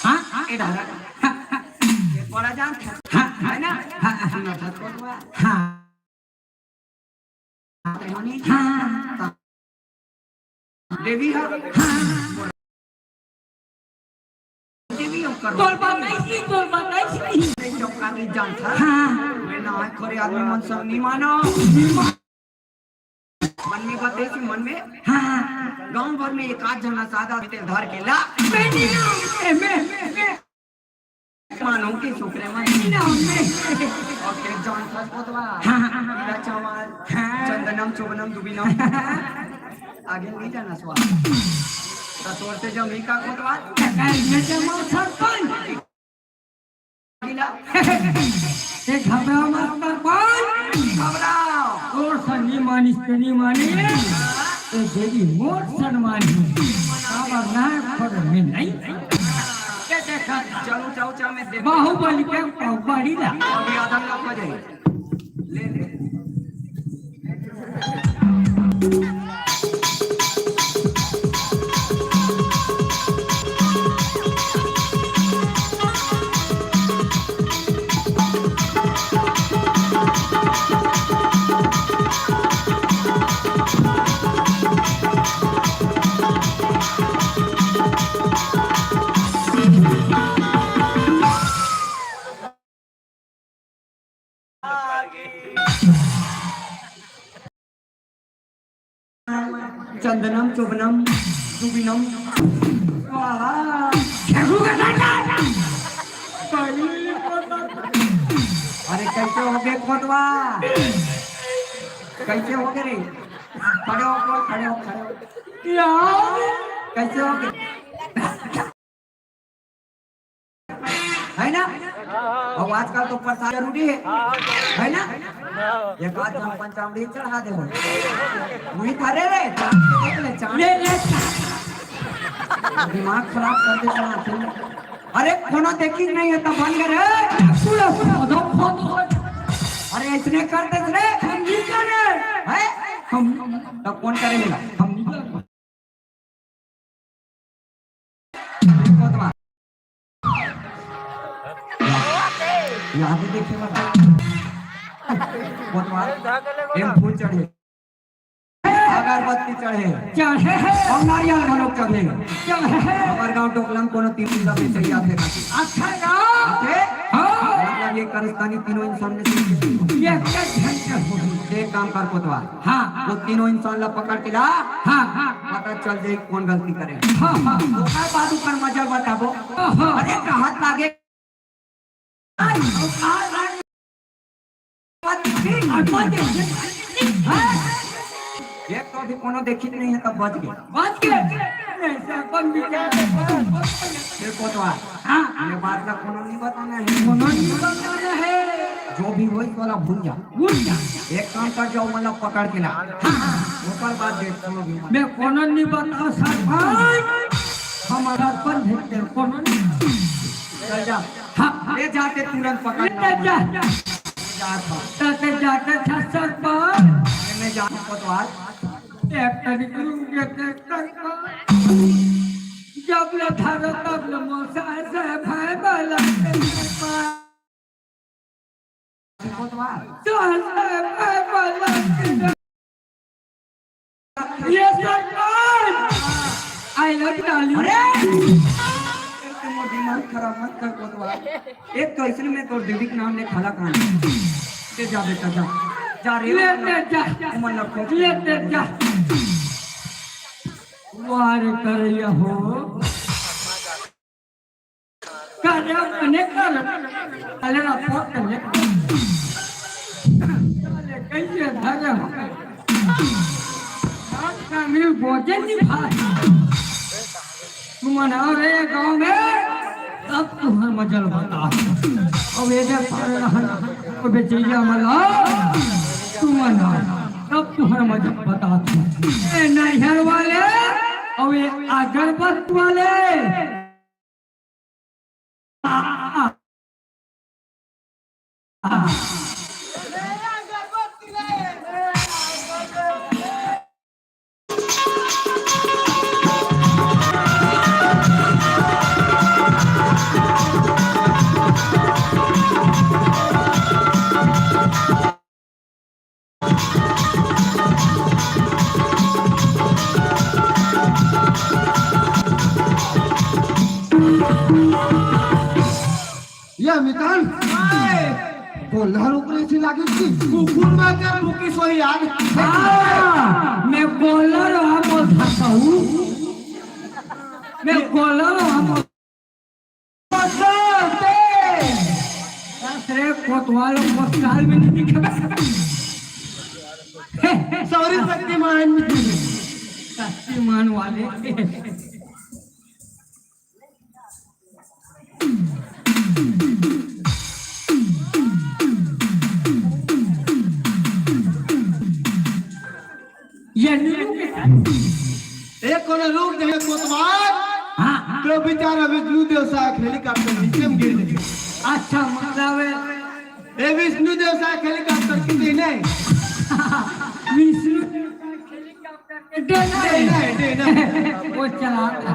हाँ, हाँ, ये धरा। हाँ, हाँ। ये बड़ा जान था। हाँ, हाँ, है ना? हाँ, हाँ। सुनो, कोतवाल। हाँ। हाँ। देवी ह। हाँ। देवी हम करो। तोर बात ऐसी, तोर बात ऐसी। नहीं, चौका नहीं जानता। हाँ। मैं ना है, खरे आदमी मन संग नहीं मानो। मन में बात ऐसी, मन में। हाँ। गांव भर में एक आध जना सादा तेल धर के ला। मैं नहीं, मैं, मैं, मैं, मैं। मानो कि सुकरे मन। ना, मैं। और तेल जान था कोतवाल। हाँ, हाँ, हाँ। पीला चावल। हाँ। चंदनम, चोबनम, दुबीनम। आगे नहीं जाना स्वाद। तो तोर से जमी का कोतवाल। ये जमा सरपंच। गीला। ते घबराओ मत सरपंच। घबराओ। तोर से नहीं मानिस ते नहीं मानिस। ते देवी मोर सनमान है। काबर ना पड़ में नहीं। के देखा? चलो, जाओ, जाओ, मैं देखो। बाहुबली के बाहुबली ला। अभी आधा लोग हो जाए। ले, ले। चंदनम चोबनम दुबिनम स्वाहा। अरे कैसे हो गए कोतवा? कैसे हो गए रे? खड़े हो, कोई खड़े हो, खड़े हो। यार। कैसे हो गए? है ना? अब आजकल तो प्रसाद जरूरी है, है ना? एक आध झन पंचामृत चढ़ा दे हो। वही था रे, रे, चांद के देख ले, चांद। ले, ले, चांद। दिमाग खराब कर दे साला। अरे, कोनो देखी नहीं है तो बन गए रे। पूरा खोदो, खोदो। अरे, इसने कर दे रे। हम नहीं कर रहे। है? हम, तो कौन करेगा? हम नहीं कर रहे। कोतवाल। यहाँ भी देखे बता। कोतवाल, एम फूल चढ़े, अगरबत्ती चढ़े, चढ़े है। और नारियल घलोक चढ़े। चढ़े है। हमारे गांव टोकलम कोनो तीन दिन का बेचैया थे। अच्छा यार। थे? हाँ। मतलब ये करस्तानी तीनों इंसान में से ये क्या झंझट हो गई? एक काम कर कोतवाल। हाँ। वो तीनों इंसान ला पकड़ के ला। हाँ, हाँ। पता चल जाए कौन गलती करे। हाँ, हाँ। ओकर बाद ओकर मजा बताबो। हाँ, हाँ। अरे कहत लागे। एक तो अभी कोनो देखित नहीं है तब बच गए। बच गए। ऐसा कौन विचार है? फिर कोतवाल। हाँ। ये बात ला कोनो नहीं बताना है। कोनो नहीं बताना है। जो भी होई, तोला भूल जा। भूल जा। एक काम कर, जाओ, मतलब, पकड़ के ला। हाँ, हाँ। ओकर बाद देख, कोनो भी मत। मैं कोनो नहीं बताओ, सरपंच। हमारा सरपंच है, तेरे कोनो नहीं। चल जा। हाँ, हाँ। ले जाते तुरंत पकड़ ले जा। जा। जा था। जाते, जाते था, सरपंच। मैं जा, कोतवाल। एक तारीख को गए थे, सरपंच। जब ले धरो, तब ले मोसा ऐसे भाई वाला, सरपंच। कोतवाल। ये सरकार! I love you, darling। अरे! तेरे से मोर दिमाग खराब मत कर, कोतवाल। एक तो अइसने में तोर दीदी के नाम ले खाला खान। ते जा बेटा, जा। जा रे, ले, ले, जा। ओमन ला खोज। ले, ले, जा। वाह रे करैया हो। करे अपने कर, अले ना फोट ले। अले कैसे धरे हो? आपका मिल भोजन नहीं भाई। तुमन आओ रे गाँव में, तब तुहर मजल बता। अब ये दे पारे रहन, ओ बेचैया मला, तुमन आओ, तब तुहर मजल बता। ए नैहर वाले, अब ये अगरबत्ती वाले। ये मितान, गोल्लर ऊपर से लागी थी। कुकुर में क्या रुकी सोई यार? हाँ, मैं गोल्लर हूँ, बोल सकता हूँ। मैं गोल्लर हूँ, बोल सकते। सारे कोतवाल को साल में नहीं दिखा। सॉरी शक्तिमान। शक्तिमान वाले। ये नीलू के साथ। एक कोने रुक जाए कोतवाल। हाँ, हाँ। तो बेचारा विष्णु देव साहब हेलीकॉप्टर नीचे में गिर गए। अच्छा, मतलब ए विष्णु देव साहब हेलीकॉप्टर किसी नहीं। विष्णु देव साहब हेलीकॉप्टर के डे नहीं। डे नहीं, डे नहीं। वो चला था।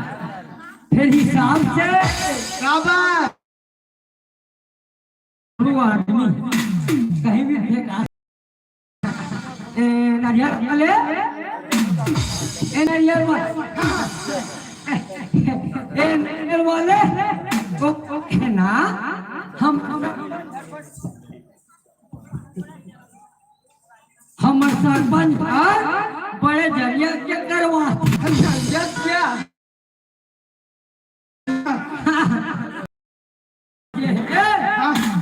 फिर हिसाब से। काबा। गुरु आदमी कहीं भी फेंका। ए, नारियल वाले, ए, नारियल वाले, ए, नारियल वाले, ओ, ओ, है ना, हम, हमर सरपंच ह बड़े जरिया के करवा। जरिया क्या?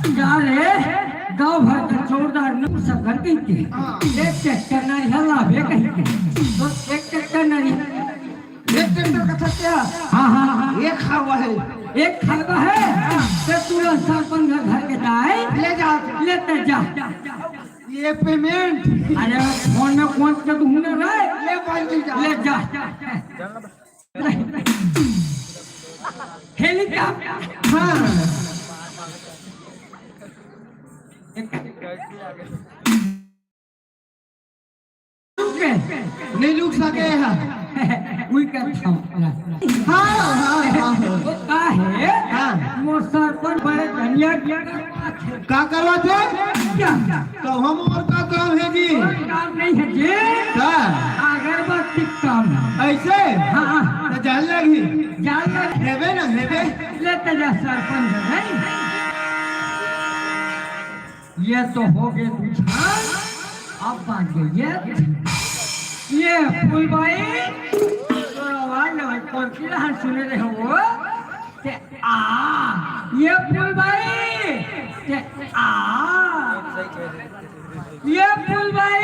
जा रे, गाँव भर के जोरदार नू सगर कहिके। हाँ। एक ट्रैक्टर नहीं हलावे कहिके। तो एक ट्रैक्टर नहीं। एक ट्रैक्टर का था क्या? हाँ, हाँ, हाँ। एक हरवा है। एक हरवा है? तो तू ला सरपंच घर के दाई। ले जा। लेते जा। ये पेमेंट। अरे, फोन में कौन के तू हुनर है? ले भाई, ले जा। ले जा। हेलीकॉप्टर। हाँ। नहीं रुक सके है। उई का था। हाँ, हाँ, हाँ, हाँ। वो का है? हाँ। मोर सरपंच बड़े धनिया का करवा थे? क्या? तो हम और का काम है जी? कोई काम नहीं है जी। का? अगरबत्ती काम है। ऐसे? हाँ, हाँ। तो जान लगी। जान लगी। हेबे ना, हेबे। लेते जा सरपंच है। ये तो हो गए दू झन। अब बात ये, ये फूलबाई, तोर आवाज ना, कौन सी रहा सुने रहे हो? ते आ, ये फूलबाई, ते आ, ये फूलबाई।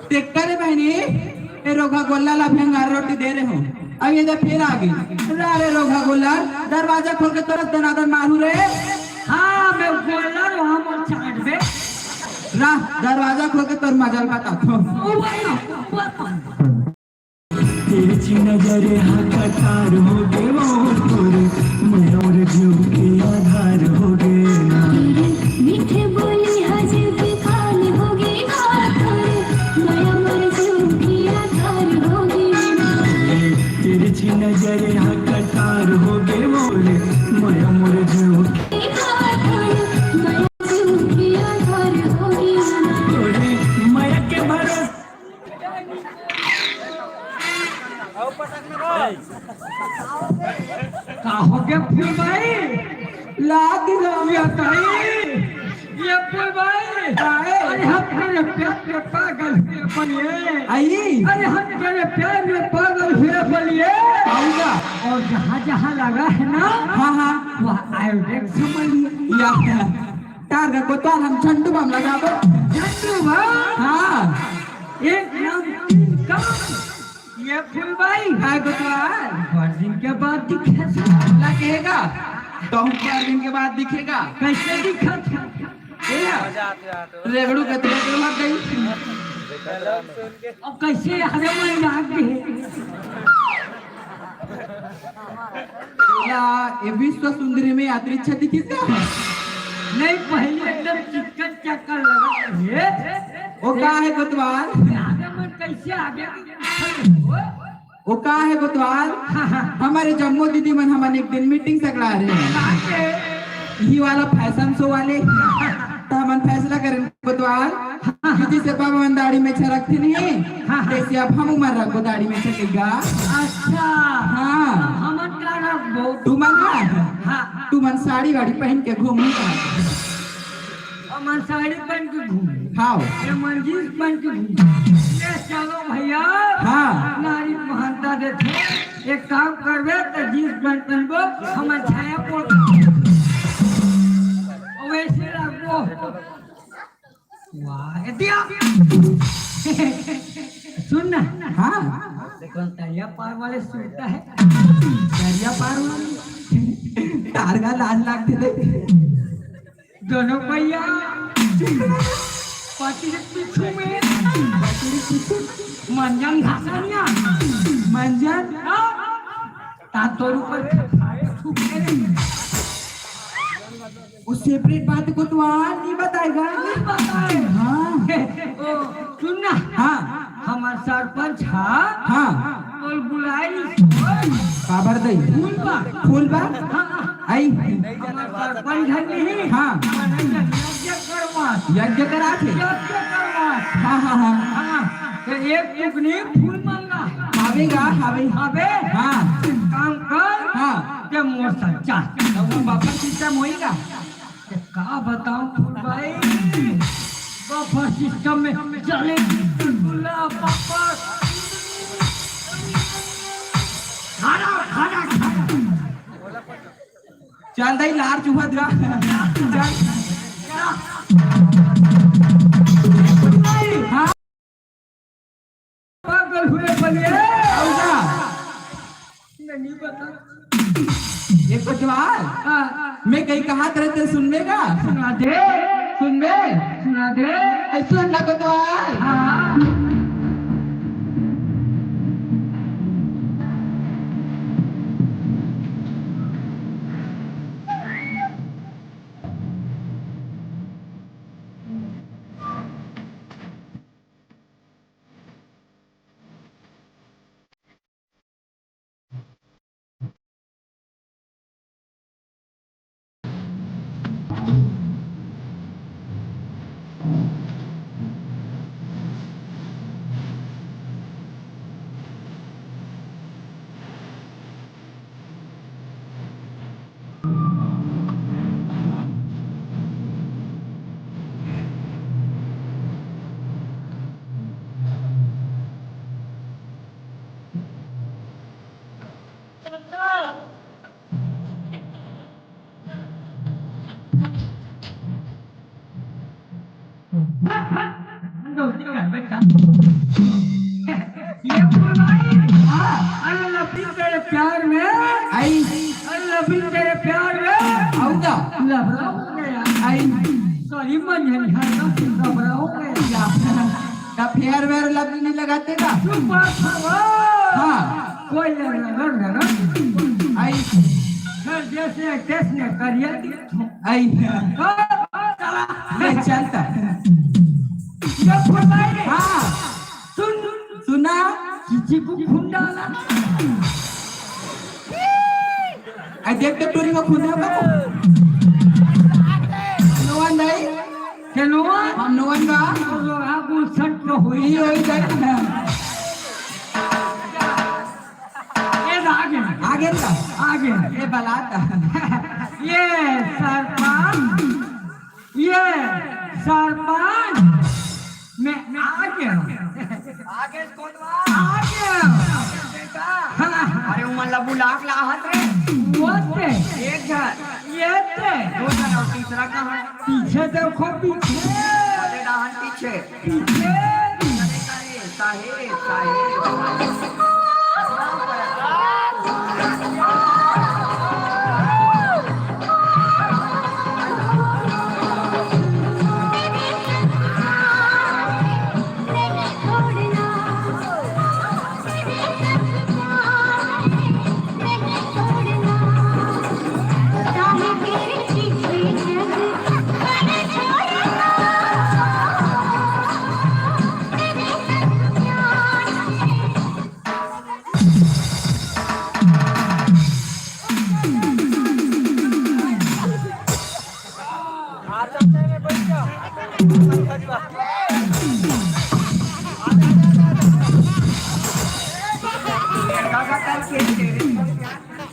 देखता रे बहनी, ए रोघा गोल्ला ला भेंगार रोटी दे रहे हो। अब ये दे फिर आ गई। रा रे रोघा गोल्ला, दरवाजा खोल के तोर दनादन मारू रे। हाँ, मैं गोल्ला रो, हम चाट बे। रा, दरवाजा खोल के तोर मजल बता थो। ओ भाई, ओ भाई। तिरछी नजर हा कटार हो गे वो तोरे, मैं और जीव के आधार हो गे ना। तेरे मीठे बोली हा जीव के काल हो गे ना तोरे, मैं और जीव के आधार हो गे ना। तिरछी नजर हा कटार हो गे वो रे, मैं और जीव के आधार हो गे ना। ये फूल भाई, अरे हम तेरे प्यार में पागल हुए बलिए। आई। अरे हम तेरे प्यार में पागल हुए बलिए। आऊंगा। और जहाँ जहाँ लगा है ना, हाँ, हाँ। वहाँ आयोडेक्स मलिए। या, तार का कोतवाल हम झंडू बम लगाबो। झंडू बम? हाँ। एक नाम तीन काम। ये फूल भाई। काय कोतवाल? बड़ दिन के बाद दिखे। लगेगा। तो बड़ दिन के बाद दिखेगा। कैसे दिखत है? ए, रेगड़ू के तो रेगड़ू हट गई। अब कैसे हरे मन लाग गए? तेला ये विश्व सुंदरी में यात्री अच्छा दिखिस का? नहीं, पहले एकदम चिक्कन चक्कर लगा। ये? वो का है कोतवाल? आगे मन कैसे आगे? वो का है कोतवाल? हाँ, हाँ। हमारे जम्मो दीदी मन हमन एक दिन मीटिंग सकला रहे हैं। का के? यही वाला फैशन शो वाले। तो हमन फैसला करें कोतवाल, कि जैसे बाबा मन दाढ़ी में छरकथे नहीं, हाँ, हाँ। जैसे अब हम उमर रखबो दाढ़ी में छकेगा। अच्छा। हाँ। हम, हमन का रखबो? तुमन ना? हाँ। तुमन साड़ी वाड़ी पहन के घूमू का? हमन साड़ी पहन के घूमू। हाँ। ये मन जींस पहन के घूमू। ये चलो भैया। हाँ। नारी महानता देथे। एक काम करबे त जींस पहन पहनबो, हमन छाया पोल। वैसे रखबो। वाह, ए दिया। सुन ना। हाँ। कौन तरिया पार वाले सुनता है? तरिया पार वाले। तारगा लाज लागथे दे। दोनों भैया। पार्टी के पीछू में। पार्टी के पीछू। मंजन घासनिया। मंजन? हाँ। ता तोर ऊपर खाए थूक दे। वो सेपरेट बात कोतवाल नहीं बताएगा। नहीं बताए। हाँ। ओ, सुन ना। हाँ। हमार सरपंच हा। हाँ। बोल बुलाए नहीं। काबर दई? फूल बा। फूल बा? हाँ, हाँ। आई। हमार सरपंच है नहीं। हाँ। मने यज्ञ करवा। यज्ञ करा थे? यज्ञ करवा। हाँ, हाँ, हाँ। हाँ, तो एक टुकनी फूल मांगा। आवेगा, आवे। अबे। हाँ। काम कर। हाँ। के मोर संचार। तो वो बफर सिस्टम होएगा? का बताऊं फूल भाई, बफर सिस्टम में चले रसगुल्ला पापड़। खाना, खाना, खाना। चल दई लार चुहा दिया। चल। हाँ। पागल हुए बने। आऊंगा। नहीं बता। ये कोतवाल। हाँ। मैं कहीं कहा करे ते सुनबे का? सुना दे। सुनबे? सुना दे। ऐ सुन ना कोतवाल। हाँ। ये बोल भाई। हाँ। अरे लपी तेरे प्यार में। आई। अरे लपी तेरे प्यार में। आऊंगा। लबरा हो गया। आई। सॉरी, मन नहीं आता, लबरा हो गया। या। का फेयर वेयर लवली नहीं लगाते का? चुप बात करो। हाँ। कोई लगा, लगा, लगा। आई। फिर जैसे तैसने करिए। आई। हाँ, चला। ले चलता। ये फुलवाई। हाँ। सुन। सुना। किसी को खून डाला। आई देख तो टूरी में खून है बाबू। नोवन दाई। के नोवन? हम नोवन का। तो लोहा को सट को हुई। ये होई जाए ना। ये आगे। आगे ना। आगे। ये बलाता। ये सरपंच, ये सरपंच, मैं आ गया। आगे कौन बा? आ गया। बेटा। हाँ। अरे, उमन ला बुला के लाहत रे। वो ते। एक झन। ये ते। दो झन अउ तीसरा कहाँ? पीछे देखो, पीछे। अरे, डाहन पीछे। पीछे। साहेब, साहेब।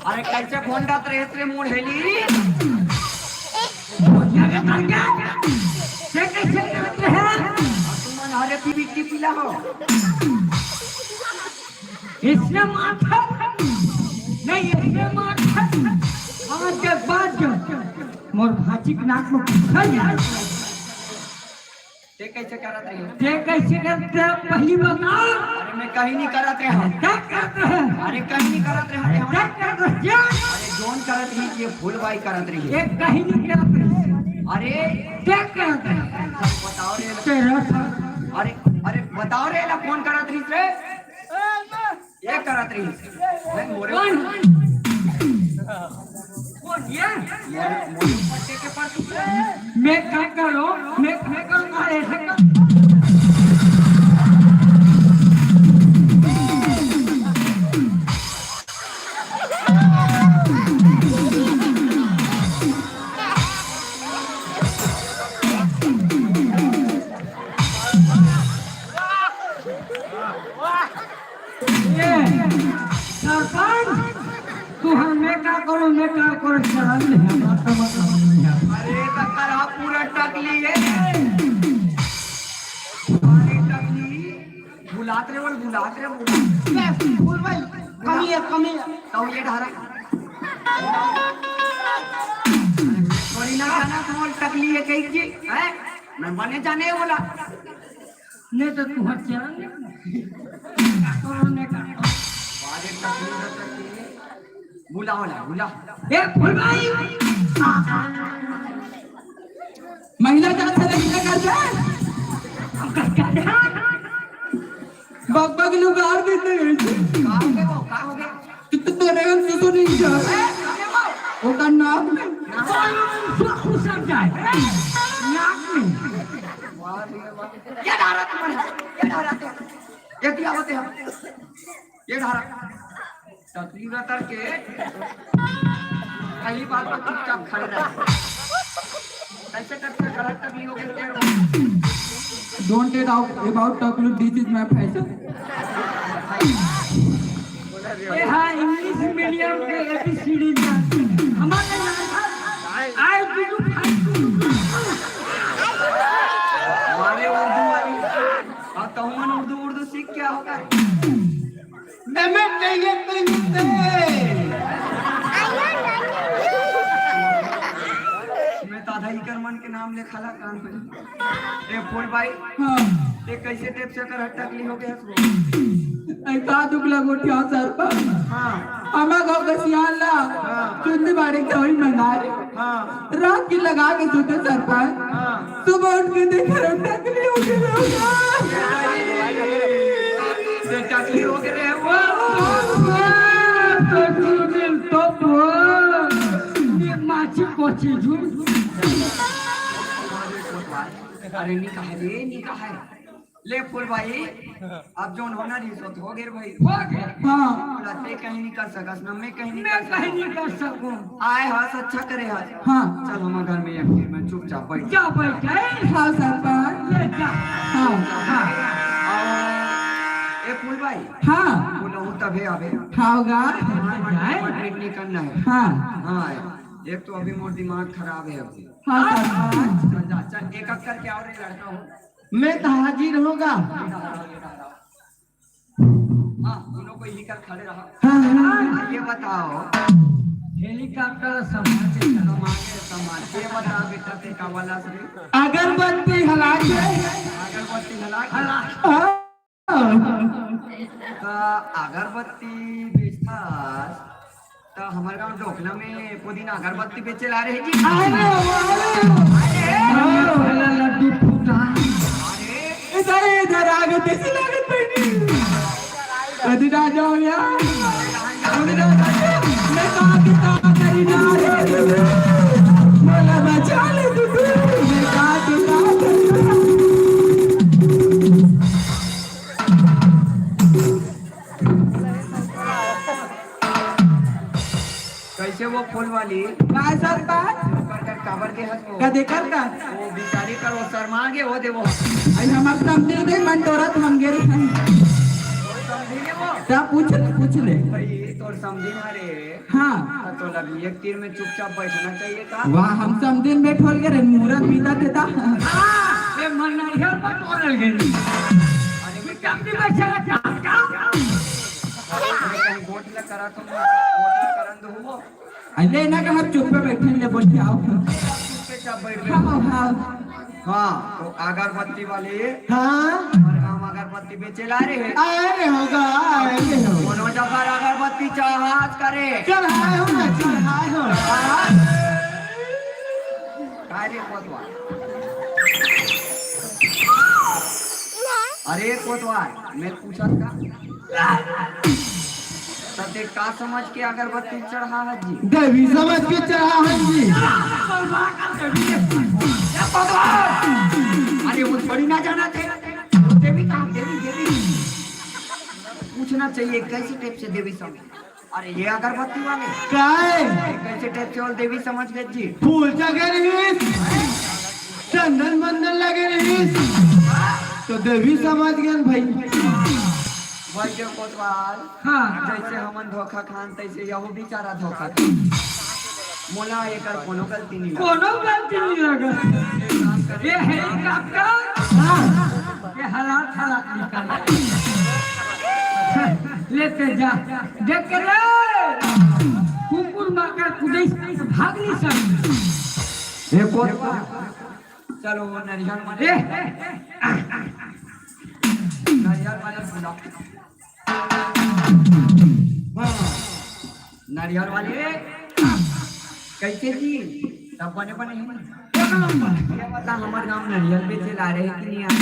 अरे, कैसे भोंडत रहे रे मुड़ेली? भोंडा के करके? से कैसे करत रहे? तुमन हरे पीवी की पीला हो। इसने माथा नहीं, इसने माथा। आज के बाद जो मोर भाची के नाक में फंस जाए। ते कैसे करत रहे? ते कैसे करत रहे? पहली बता। अरे, मैं कहीं नहीं करत रहे। क्या करत रहे? अरे, कहीं नहीं करत रहे। क्या करत रहे? अरे, जोन करत रही, ये फूलबाई करत रही। ये कहीं नहीं करत रहे। अरे, क्या करत रहे? बताओ रे। तेरा था। अरे, अरे, बताओ रे, ला कौन करत रही रे? ये करत रही। मैं मोरे कौन? कौन ये? मोरे, मोरे पट्टे के पास। मैं क्या करूं? मैं, मैं करूं? अरे, ऐसे कर। ये सरपंच, तू हम मैं का करो, मैं का करो, शर्म नहीं है, बात का मतलब नहीं है। अरे, तकर आप पूरा टकली है। अरे, टकली, बुलात रे, बोल, बुलात रे, बुलात। बस, बोल भाई, कमी है, कमी है। तो ये ढारा। थोड़ी ना जाना, कौन टकली है, कहीं की, हैं? मैं बने जाने वाला। नहीं तो तू हट जा। कौन ने कहा? अरे, टकली ना टकली। बुलाओ ना, बुला। ए, फुलबाई। महिला जात से लड़की का कर दे। बक बक लुगार देते हैं। का हो गया वो? का हो गया? तू तो तेरे हम सुसु नहीं जा। ए, अरे वो। ओकर नाक में। सुसु जाए। नाक में। वाह रे वाह। ये ढारा तुम्हारा, ये ढारा तो। ये दिया होते हम। ये ढारा। टकली रतर के पहली बात तो चुपचाप खड़े रहे। कैसे करते गलत टकली हो गई? Don't talk about Taklu, this is my fashion। ये हाँ, इंग्लिश मीडियम के एबीसीडी जानते हैं। हमारे यहाँ था, I do do, I do do। हमारे उर्दू वाली। हाँ, तो हमन उर्दू, उर्दू सीख क्या होगा? मैं, मैं चाहिए तुझसे। मैं तो आधा इकर मन के नाम ले खला कान पे। ए फूलबाई, हाँ। ते कैसे टेप से कर टकली हो गया तू? ऐ का दुख लगो ठिया सरपंच। हाँ। हमा गाँव के सियान ला, हाँ। चुंदी बाड़ी के दवाई मंगा रे। हाँ। रात की लगा के सोते सरपंच। हाँ। सुबह उठ के देखे रे, टकली हो गई रे। ते टकली हो गई रे, वो। तो सुनील तो वो। ये माची कोची झूठ। अरे निका है रे, निका है। ले फूलबाई, अब जोन होना रही सो हो गए भाई। हो गए। हाँ। बोला, ते कहीं नहीं कर सकस ना, मैं कहीं नहीं मैं कर कहीं सकूं। नहीं कर सकूं। आए हस, अच्छा करे हस। हाँ। चल हम घर में एक दिन में चुपचाप बैठ। जा बैठ जा। हाँ सरपंच। ले जा। हाँ। हाँ। और ए फूलबाई। हाँ। बोलो हूँ तभे अबे। हाँ होगा। हाँ, जाए। एडमिट नहीं करना है। हाँ। हाँ। एक तो अभी मोर दिमाग खराब है अभी। हाँ, सरपंच। चल जा, चल, एक एक करके आओ रे लड़का हो। मैं तो हाजिर होगा। हाँ, दोनों को यही कर खड़े रहा। हाँ, हाँ। ये बताओ, हेलीकॉप्टर संभाल के चलो। संभाल के, संभाल के। ये बता बेटा, ते का वाला से? अगरबत्ती हला के। अगरबत्ती हला के। हला। हाँ। त अगरबत्ती बेचथस, त हमर गांव डोकना में एको दिन अगरबत्ती बेचे ला रहे जी। अरे, अरे, अरे, हाँ। लड्डू फूटा। अरे। इधर, इधर आ गए, कैसे लागत बहिनी? कदी ना जाओ यार। कदी ना जाओ। मैं कहा कि का करी ना रे। मोला बचा ले तू, मैं कहा कि का करी ना। कैसे वो फूल वाली? का सरपंच? ओकर कर काबर के हस वो? का देकर का? वो बिचारी कर वो शर्मा गे, वो दे वो। आई हमर समधी दे मन डोरत हम गे रहे। वो समधी ने वो? ता पूछ ले, पूछ ले। भाई, तोर समधी ना रे। हाँ। हाँ, तो लगी एक तीर में चुपचाप बैठना चाहिए था। वाह, हम समधी में बैठ होल गे रे, मुहूर्त बीता थे ता। हाँ, ये मन ना हिया पर तोड़ ले गई। अरे, मैं चुपचाप भी बैठा था, क्या? अरे, मैं कहीं गोट न करा तो मैं गोट न करन दूँ वो। अरे ना कहा चुप पे बैठे ले बोल के आओ। चुप पे चुप बैठ ले। हाँ, हाँ। हाँ, तो अगरबत्ती वाले हाँ। हमारे गांव अगरबत्ती बेचे ला रहे हैं। आए रे होगा, आए रे हो। कोनो जगह अगरबत्ती चढ़ात करे। चढ़ाए हो ना, चढ़ाए हो। हाँ। काय रे कोतवाल? अरे कोतवाल, मैं पूछत का? त ते का समझ के अगरबत्ती चढ़ा है जी? देवी समझ के चढ़ा है जी। अरे वो थोड़ी ना जाना थे। देवी कहाँ? देवी, देवी। पूछना चाहिए कैसे टाइप से देवी समझ। अरे ये अगरबत्ती वाले। काय? ये कैसे टाइप से और देवी समझ गए जी? फूल चढ़े रहीस, चंदन मंदन लगे रहीस, तो देवी समझ गए भाई। भाई के कोतवाल। हाँ। जैसे हमन धोखा खान, तैसे यहू बेचारा धोखा खान। मोला एकर कोनो गलती नहीं लगा। कोनो गलती नहीं लगा। ये हेलीकॉप्टर। हाँ। ये हालात, हालात निकाल। लेते जा। देख के रे। कुकुर माका कुदेश भाग नहीं सकता। ये कोतवाल। चलो, वो नरियल वाले। ए! नरियल वाले बुलाओ। हाँ, नरियल वाले। कैसे जी? सब बने बने हैं? एक नंबर। ये बता, हमारे गांव नरियल बेचे ला रहे कि नहीं आ रहे?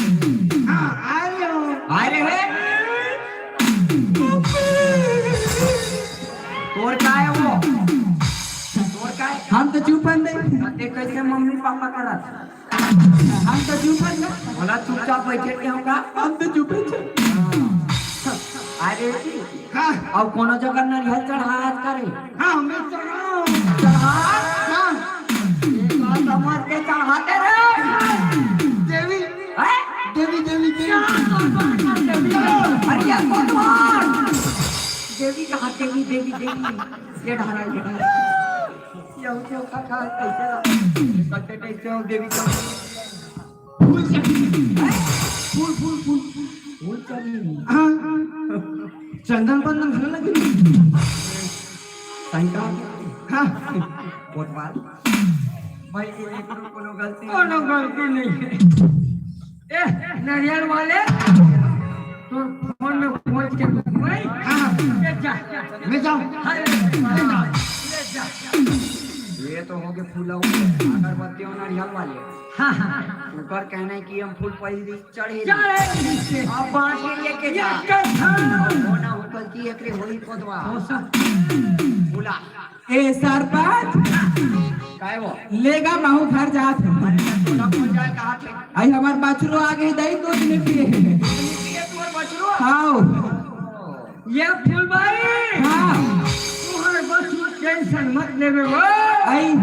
हाँ, आ रहे हो। आ रहे हैं? तोर का है वो? तोर का है? हम तो चुप हन दे। ते कैसे मम्मी पापा करत? हम तो चुप हन ना। बोला चुपचाप बैठे के होगा। हम तो चुप हन। अरे, हाँ। अब कोनो जगह नरियल चढ़ात करे। हाँ, मैं चढ़ाऊँ। चढ़ा? हाँ। ये बात समझ के चढ़ाते रे। देवी। हैं? देवी, देवी, देवी। अरे, ये कोतवाल। देवी कहाँ? देवी, देवी, देवी। ये ढाला, ये ढाला। ये हो, ये खा, खा, कैसे ला? कैसे, कैसे हो, देवी का? फूल चढ़ी। फूल, फूल, फूल, फूल। फूल चढ़ी। हाँ। चंदन बंदन घन लगे। सही कहा। हाँ। कोतवाल। भाई, ये कोनो, कोनो गलती कोनो गलती नहीं है। ए, नरियल वाले, तोर फोन में खोज के भाई, हाँ। ले जा। मैं जाऊँ। हाँ, ले जा। ले जा। ये तो हो गए फूला हुआ, अगरबत्ती और नरियल वाले। हाँ, हाँ। ऊपर कहना है कि हम फूल पहली चढ़े। चढ़े। अब बांट के लेके जा। ये कैसा? अब होना हो गलती एकरे होई कोतवा। हो सब। फूला। ए सरपंच, काय वो? लेगा महू घर जात हूँ। तोला कौन जाए कहा थे? आई हमार बछरू आ गई, दही दूध नहीं पिए। दूध नहीं पिए तुम्हार बछरू? हाँ। ये फूलबाई, हाँ। तुम्हार बछरू टेंशन मत लेवे वो। आई।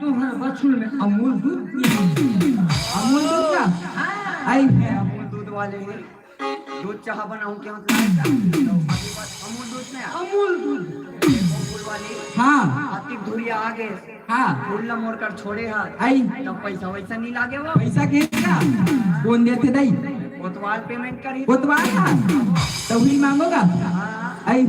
तुम्हार बछरू में अमूल दूध पिए। अमूल दूध का? हाँ। आई है। अमूल दूध वाले हैं। दूध चाह बनाऊं क्या? मतलब, अभी बात अमूल दूध में आ। अमूल दूध। देखो फूल वाली। हाँ। अतिक धुरिया आगे। हाँ। फूल ला मोर कर छोड़े हा। आई। तब पैसा वैसा नहीं लागे वो। पैसा के का? कौन देते दई? कोतवाल पेमेंट करी। कोतवाल का? तो ही मांगोगा? हाँ। आई।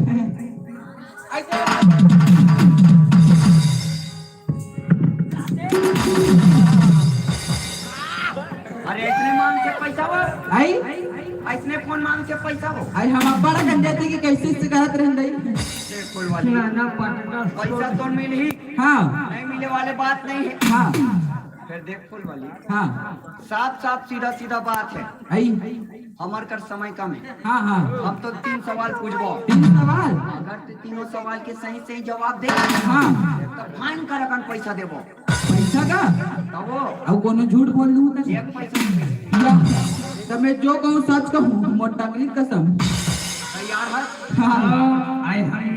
अरे, इसने मांग के पैसा वो। आई? इसने कौन मांग के पैसा वो? आई, हम अब्बड़ अकन देते कि कैसे से कहत रहन दई। ये फूल वाली। ना, ना, पटना पैसा तो मिल ही। हाँ। नहीं मिले वाले बात नहीं है। हाँ। फिर देख फूल वाली। हाँ। साफ साफ सीधा सीधा बात है। आई। हमर कर समय कम है। हाँ, हाँ। हम तो तीन सवाल पूछबो। तीन सवाल? अगर ते तीनों सवाल के सही सही जवाब दे, हाँ। तो फाइन कर अकन पैसा देबो। पैसा का? तब वो। अब कोनो झूठ बोल लूँ तो? एक पैसा नहीं। या, तो मैं जो कहूँ सच कहूँ, मोर टंगरी कसम। तैयार है? हाँ। आई हम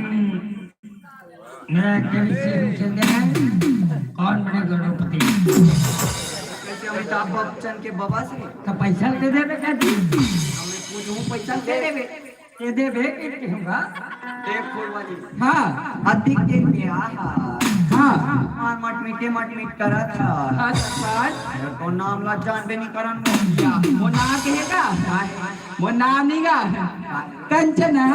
मैं कभी से पूछेंगे, कौन बने करोड़पति? कैसे अमिताभ बच्चन के बाबा से? तो पैसा दे देबे का जी? हमें पूछूं, पैसा दे देबे। दे देबे कि कहूँगा? देख फूल वाली। हाँ। अधिक दिन में आहा। हाँ। मार मट मीठे मट मीठ करत हा। अच्छा। अरे तो नाम ला जानबे नहीं करन। या, वो ना कहेगा। वो नाम नहीं गा। कंचना।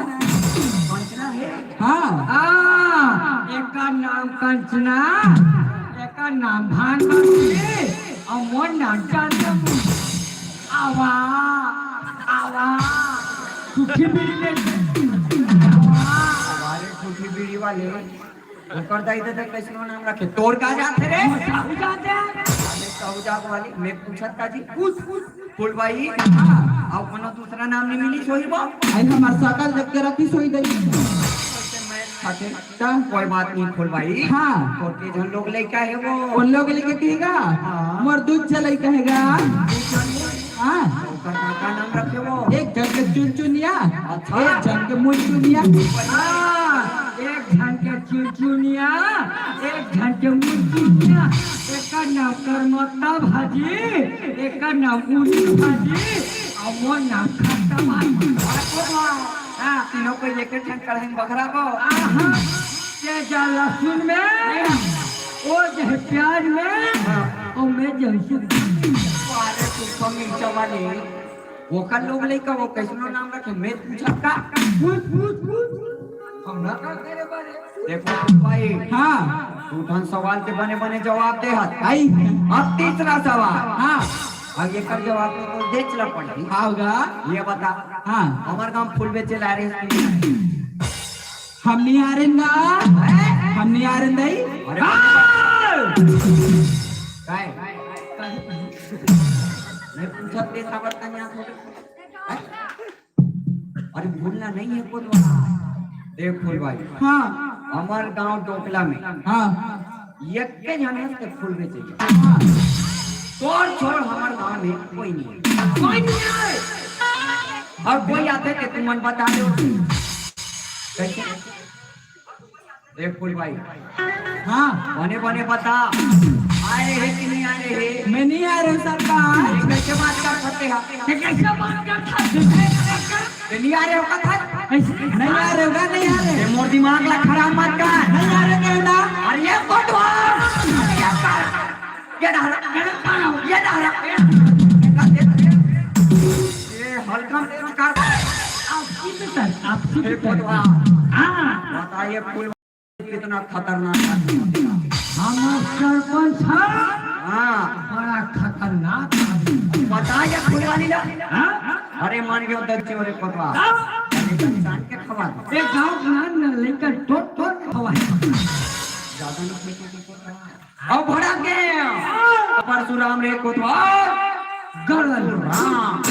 कंचना है? हाँ। हाँ, एकर नाम कंचना, एकर नाम भानुमती, और मोर नाम चंद्रमुखी। आवा, आवा, सुखी बीड़ी ले। आवा। अरे सुखी बीड़ी वाले। ओकर दाई ददा कैसनो नाम रखे, तोर का जात हे रे? साहू जात हे। अरे साहू जात वाली, मैं पूछत का जी, पूछ, पूछ। फूलबाई, हाँ। अउ कोनो दूसरा नाम नहीं मिली सोही बा? आई हमार सकल देख के रखी सोही दई। कैसे मैं खाते? ता? कोई बात नहीं फूलबाई। हाँ। तोर के झन लोग लइका हे वो। उन लोग लइका कहेगा? हाँ। मोर दूध चलाई कहेगा। हाँ। ओकर का, का नाम रखे वो? एक झन के चुनचुनिया, अच्छा। एक झन के मुनचुनिया। हाँ, एक झन के चुनचुनिया, एक झन के मुनचुनिया। एकर नाम करमत्ता भाजी, एकर नाम उनी भाजी, अउ मोर नाम खट्टा भाजी। हाँ। तीनों को एक एक झन कढ़ाई में बघरा को। आहा। ये जा लहसुन में, वो जे प्याज में, हाँ। और मैं जैसे अरे तू कमी जवानी, ओकर लोग लइका वो कैसनो नाम रखे, मैं पूछत का? पूछ, पूछ, पूछ। हम ना का करे बारे। देखो भाई, हाँ। दू ठन सवाल के बने बने जवाब दे हत। आई। अब तीसरा सवाल। हाँ। अब एकर जवाब तो देच ला पड़ही। हाँ होगा। ये बता। हाँ। हमर गांव फूल बेचे ला रे। हम नहीं आ रहे ना, हम नहीं आ रहे नहीं। अरे, हाँ! काय? मैं पूछत ते खबर का यहाँ थोड़े। अरे, भूलना नहीं है कोई बात। देख फूल भाई। हाँ। हमार गांव डोकला में। हाँ। एक के झन हंस के फूल बेचे के। हाँ। तोर छोड़ हमार गांव में कोई नहीं है। कोई नहीं है। और कोई आते ते तुमन बता दो। कैसे? देख फूल भाई। हाँ। बने बने बता। आए रहे कि नहीं आए रहे? मैं नहीं आ रहे सरकार। ये कैसे बात कर सकते हैं? ये कैसे बात कर सकते हैं? ये नहीं आ रहे हो कथा? नहीं आ रहे होगा, नहीं आ रहे। ये मोर दिमाग ला खराब मत कर। नहीं आ रहे कहना। अरे ये कोटवा। ये डहरा, ये डहरा, ये हल्का में कर। आप सीधे सर, आप सीधे सर। हाँ। बताइए फूल कितना खतरनाक आदमी होता है। हमार सरपंच है। हाँ। बड़ा खतरनाक आदमी। बताइए फूल वाली ला। हाँ? अरे मान गयो दक्षिण वाले पतवा। हाँ? अरे जान के खवा दो। एक गांव ना ना लेकर टोट टोट खवा है। ज्यादा नहीं। अब भड़क गए परशुराम रे कोतवाल। गड़ल राम।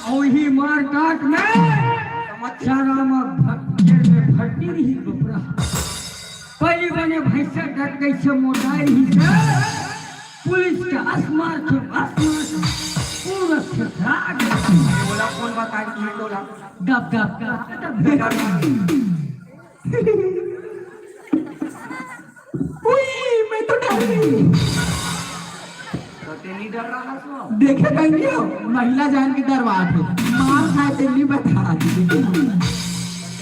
अउ ही मार काट में चारा में भ-, जेल में भर्ती रही बपरा। पहली बने भैंसा डट गई से मोटाई रही से पुलिस के आसमान के आसमान पूरा छेतरा गया। बोला कौन बताए तुम्हें बोला? दब दब दब दब। उई, मैं तो डर गई। तो ते नहीं डर रहा था? देखे गंगी हो, महिला जान के डरवात हो। मार खाए ते नहीं बता।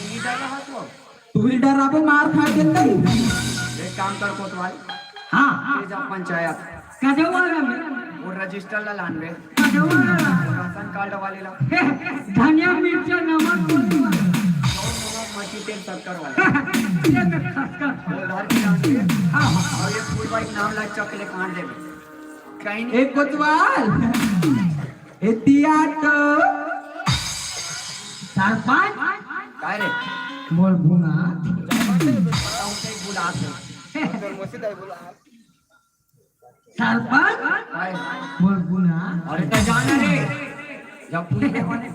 लीडर रहा तो। तू ही डराबे मार खाए ते नहीं। एक काम कर कोतवाल। हाँ। ये जा पंचायत। कदे वाला में? वो रजिस्टर ला लानबे। कदे वाला? राशन कार्ड वाले ला। धनिया मिर्चा नमक गोली वाला। नमक मची तेल शक्कर वाला। ये तो खसखस। वो धर के लानबे। हाँ, हाँ। और ये फूल भाई नाम ला चॉकलेट काट देबे। कहीं नहीं। एक कोतवाल। एतिया तो सरपंच। काय रे? मोर बुना। बताऊं, कहीं बुला दे। सरपंच। काय? मोर बुना। अरे तो जाना रे। जब पूछने वाले।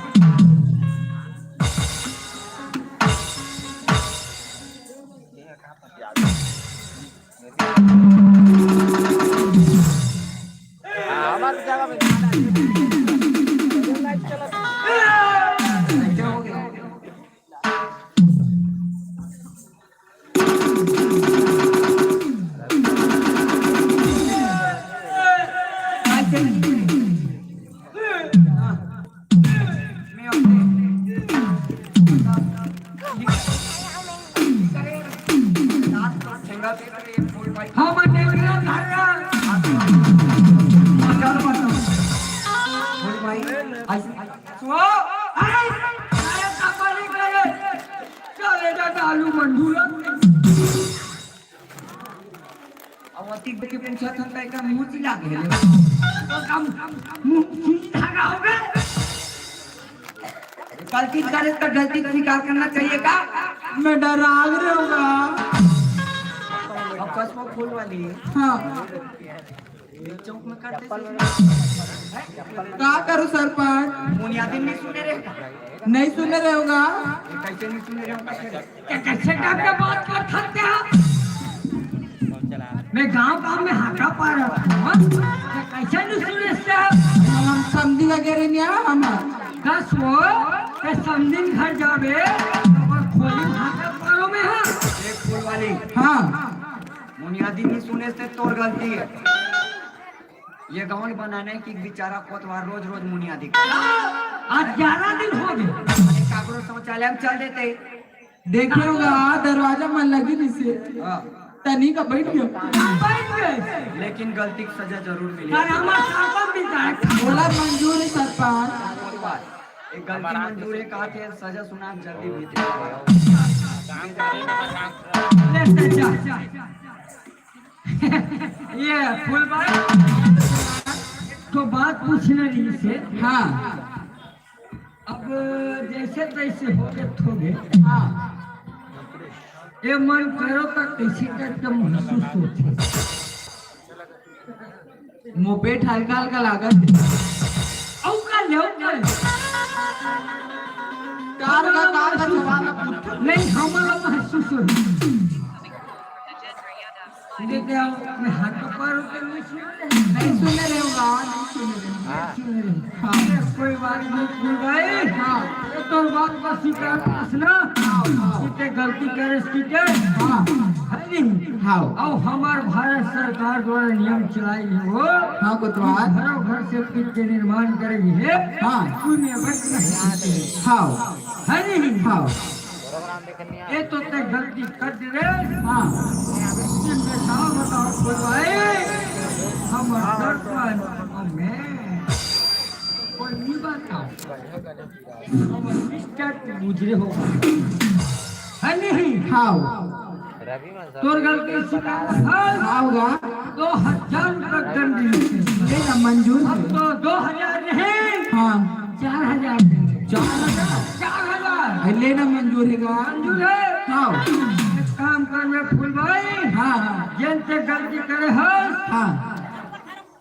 चले जा आलू मंडूरा। अब अतिक देख के पूछत हन, त एकर मुंह चिल्ला गेले। तो कम, मुंह चुन धागा हो गए। गलती करे तो गलती स्वीकार करना चाहिए का? मैं डरा रहे होगा। अब कसम फूल वाली। हाँ। ये चौक में काट दे। का करूं सरपंच? मुनियादी नहीं सुने रहे। नहीं सुने रहे होगा। कैसे नहीं सुने रहे होगा? क्या कैसे टाइप का बात कर सकते हैं? मैं गांव गांव में हाका पा रहा था, हाँ? क्या कैसे नहीं सुने से? हम समधी वगैरह नहीं आ हम। दस वो, ते समधिन घर जाबे, और खोली हाका पारो में, हाँ? एक फूल वाली। हाँ। मुनियादी नहीं सुने से तोर गलती है। ये गांव बनाने की बेचारा कोतवाल रोज रोज मुनियादी। आज ग्यारह दिन हो गए। अरे काकरो शौचालय में चल देते। देखे होगा, दरवाजा मन लगी जिसे। हाँ। तनी का बैठ गया। बैठ गए। लेकिन गलती की सजा जरूर मिली। पर हमार शासन भी जाए। बोला मंजूर है सरपंच। एक गलती मंजूर है, कहा थे सजा सुना जल्दी बीते। ले सजा। ये फूल भाई, तो बात पूछने रही से। हाँ। अब जैसे तैसे हो गए, हो गए। हाँ। ये मन करो तो कैसे करके महसूस होते। मोपेट हल्का हल्का लागत है। औ का ले, औ का ले। कार का, कार का सवाल है, पूछ। नहीं, हमारा महसूस हो। देखते आओ, मैं हाथ तो पार होते नहीं सुन रहे। नहीं सुन रहे होगा, नहीं सुन रहे। हाँ। सुन रहे। हाँ। कोई बात नहीं, फूल भाई। हाँ। ये तो बात का स्वीकार करस ना। हाँ, हाँ। किते गलती करे, किते। हाँ। है नहीं? हाँ। अब हमार भारत सरकार द्वारा नियम चलाई है वो। हाँ, कोतवाल। घरों घर से पिट के निर्माण करेगी है। हाँ। कोई में बच नहीं सकते। हाँ। है नहीं? हाँ। ये तो ते गलती कर दे रे। हाँ। लेकिन मैं का बताओ फूल भाई, हम सरपंच, हम मैं कोई नहीं बताओ। हम मिस्टर गुजरे हो। है नहीं? हाँ। तोर गलती स्वीकार है। हाँ होगा। दो हजार रुपये दंड। ले ना, मंजूर है। अब तो दो हजार नहीं। हाँ। चार हजार। चार हजार। चार हजार। अरे ले ना, मंजूर है का? मंजूर है। हाँ। एक काम कर रे फूल भाई। हाँ, हाँ। जेन ते गलती करे हस। हाँ।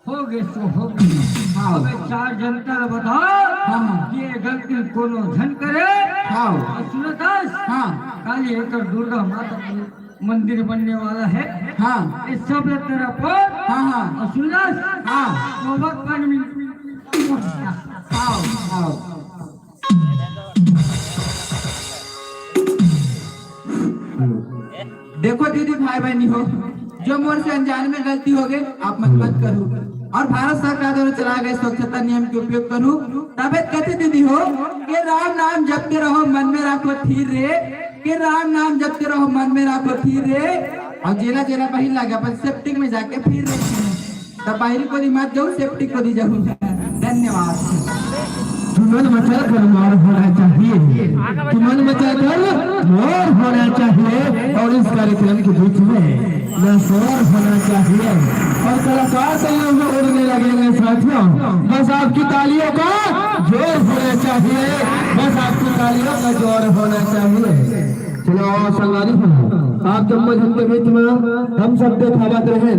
हो गए सो हो गए। हाँ। अबे चार जनता ला बताओ। हाँ, हाँ। कि ये गलती कोनो झन करे। हाँ। और सुनो दस। हाँ। काली एकर दुर्गा माता की मंदिर बनने वाला है। हाँ। ये सब तरफ। हाँ, हाँ। और सुन ला। हाँ। नौबत पानी में। हाँ, हाँ। देखो दीदी, भाई बहनी हो, जो मोर से अनजान में गलती हो गई, आप मन मत करो। और भारत सरकार द्वारा चलाए गए स्वच्छता नियम के उपयोग करूं। तबे कथी दीदी हो कि राम नाम जपते रहो, मन में रखो थीर रे, कि राम नाम जपते रहो, मन में रखो थीर रे। और जेला जेला बहिर लागे, अपन सेप्टिक में जाके फिर रे। तब बहिर कोती मत जाहू, सेप्टिक कोती जाहू। धन्यवाद। तुमन मचा कर मार होना चाहिए, तुमन मचा कर मार होना चाहिए। और इस कार्यक्रम के बीच में ना शोर होना चाहिए। और कलाकार सहयोग में उड़ने लगेंगे साथियों, बस आपकी तालियों का जोर होना चाहिए, बस आपकी तालियों का जोर होना चाहिए। चलो संगवारी हो, आप जम्मो झन के बीच में हम सब देखावत रहे।